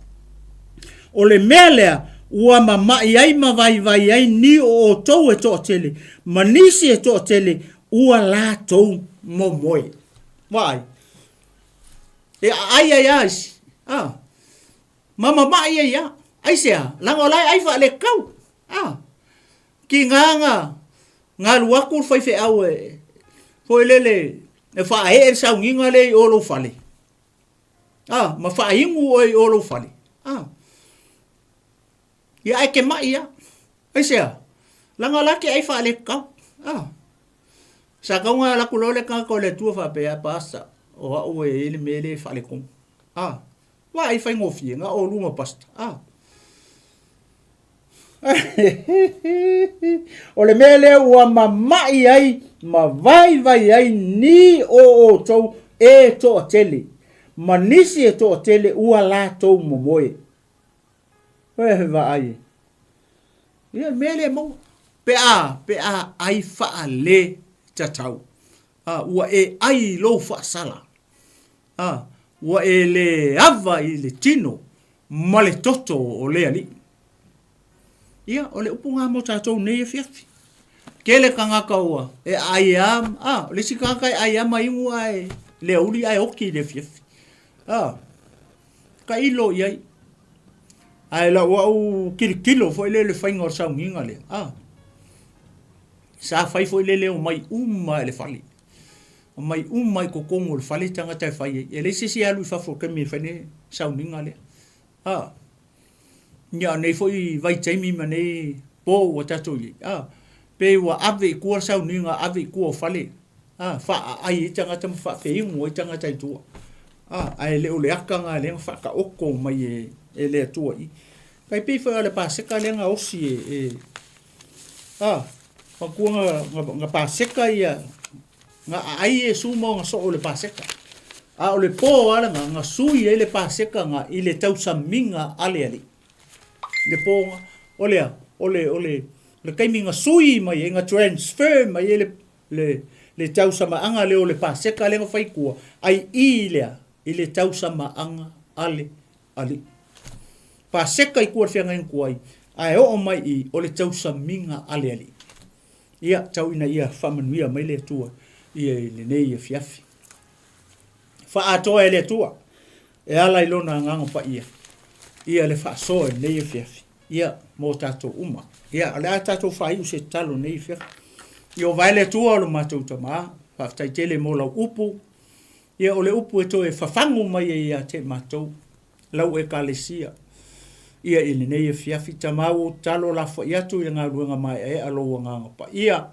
O le mea lea, ua mama'i ai ma vaivai ai ni o outou e toatele, ma nisi e toatele ua latou momoe. Vaai. E aai ai a isi. A. Ma mama'i ai a. Aisea? Leaga o la e ai faalekau. A. Ki ngā ngā ngalu atu le faifeau e foi lele e faaee le sauniga lea i o lou fale. A, ma faainu oe i o lou fale. A. Ia ae ke maʻi a. Aisea? Leaga o la ke ai faalekau. A. Sa kau nga laku loa le tagata o le Atua faapea, Pastor, o au e i ai le mea lea e faaletonu. A. Vaai faigofie, na o luma pastor. A. O le mea lea ua mama'i ai ma vaivai ai ni o outou e toatele, ma nisi e toatele ua latou momoe. Oe vaai e. Ia le mea lea e maua. Pe a, pe a ai faale tatau. A, ua e ai i lou faasala. A, ua e le ava i le tino ma le toto o le Alii. Ia, o le upu lena mo tatou nei afiafi. Tele tagata ua e aai a, a, o le isi tagata e ai a ma inu ae le auli ae oti i le afiafi. A, tailo i ai. Ae lau au tilotilo foi lea i le faiga o le sauniga lea, a, sa fai foi lele omai uma i le fale. Omai uma i totonu o le fale tagata e fai ai. E leai se isi e alu i fafo i le taimi e fai ai le sauniga lea. A, ia o nei foi vaitaimi ma nei po ua tatou i ai, a, pei ua ave i tua le sauniga, ave i tua o fale, a, faaaai ai tagata ma faafeinu ai tagata i tua. A, ae le o le ata lena lea na faataoto mai e, e le Atua i. Tai pei foi o le Paseka lea na osi e, e a, matua na, na, na Paseka ia, na aai Iesu ma ona soo i le Paseka. A o le po lava lena, na sui ai le Paseka na i le tausamiga a le Alii. Le po na, o le a? O le, o le, le taimi na sui mai ai, na transfer mai ai le, le, le tausamaaga lea o le Paseka lea na fai i tua, ai i le a? I le tausamaaga a le Alii. Paseka i tua i le feagaiga tuai, ae oo mai i o le tausamiga a le Alii. Ia, tau ina ia faamanuia mai le Atua ia i lenei afiafi. Faaatoa e le Atua e ala i lona agaga paia ia le faasoa i lenei afiafi ia mo tatou uma. Ia, o le a tatou faaiu se tatalo i lenei afiafi. Ieova e le Atua o lo matou Tama, faafetai tele mo lau upu. Ia, o le upu e toe fafagu mai ai ia te matou. lau Ekalesia. Ia i lenei afiafi, Tama ua ou tatalo lafoai atu i le galuega maeaea a lou Agaga Paia,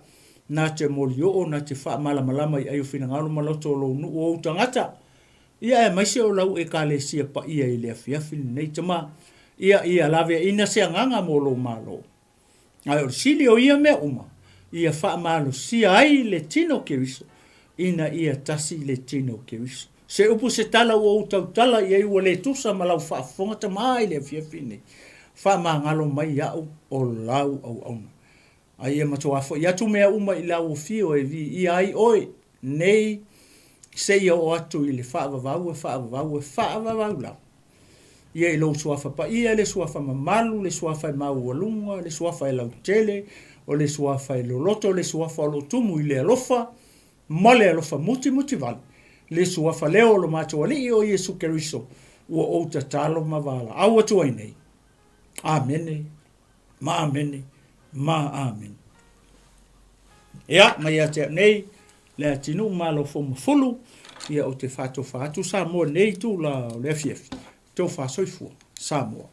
na te molioo, na te faamalamalama i ai o finagalo ma loto o lou nuu o ou tagata, ia aemaise o lau Ekalesia paia i le afiafi lenei, Tama. Ia, ia laveaina se agaga mo lou Malo. Ae o le sili o ia mea uma, ia faamalosia ai le tino o Keriso, ina ia tasi le tino o Keriso. Se upu se tala ua ou tautala i ai ua le tusa ma lau faafofoga tama i le afiafi nei, faamagalo mai iaʻu o lau auauna. A ia matuā foi atu mea uma i lau afio e viia ai oe nei seia oo atu i le faavavau e faavavau e faavavau lava. Ia i lou suafa paia, le suafa mamalu, le suafa e maualuga, le suafa e lautele, o le suafa e loloto, le suafa o lo o tumu i le alofa ma le alofa mutimutivale, le suafa lea o lo matou Alii o Iesu Keriso, ua ou tatalo ma valaau atu ai nei. Amene, ma amene, ma amene. Ia, mai ia te au nei, Leatinuu Malofoumafulu, ia ou te faatofa atu Samoa i lenei itula o le afiafi, tofa soifua, Samoa.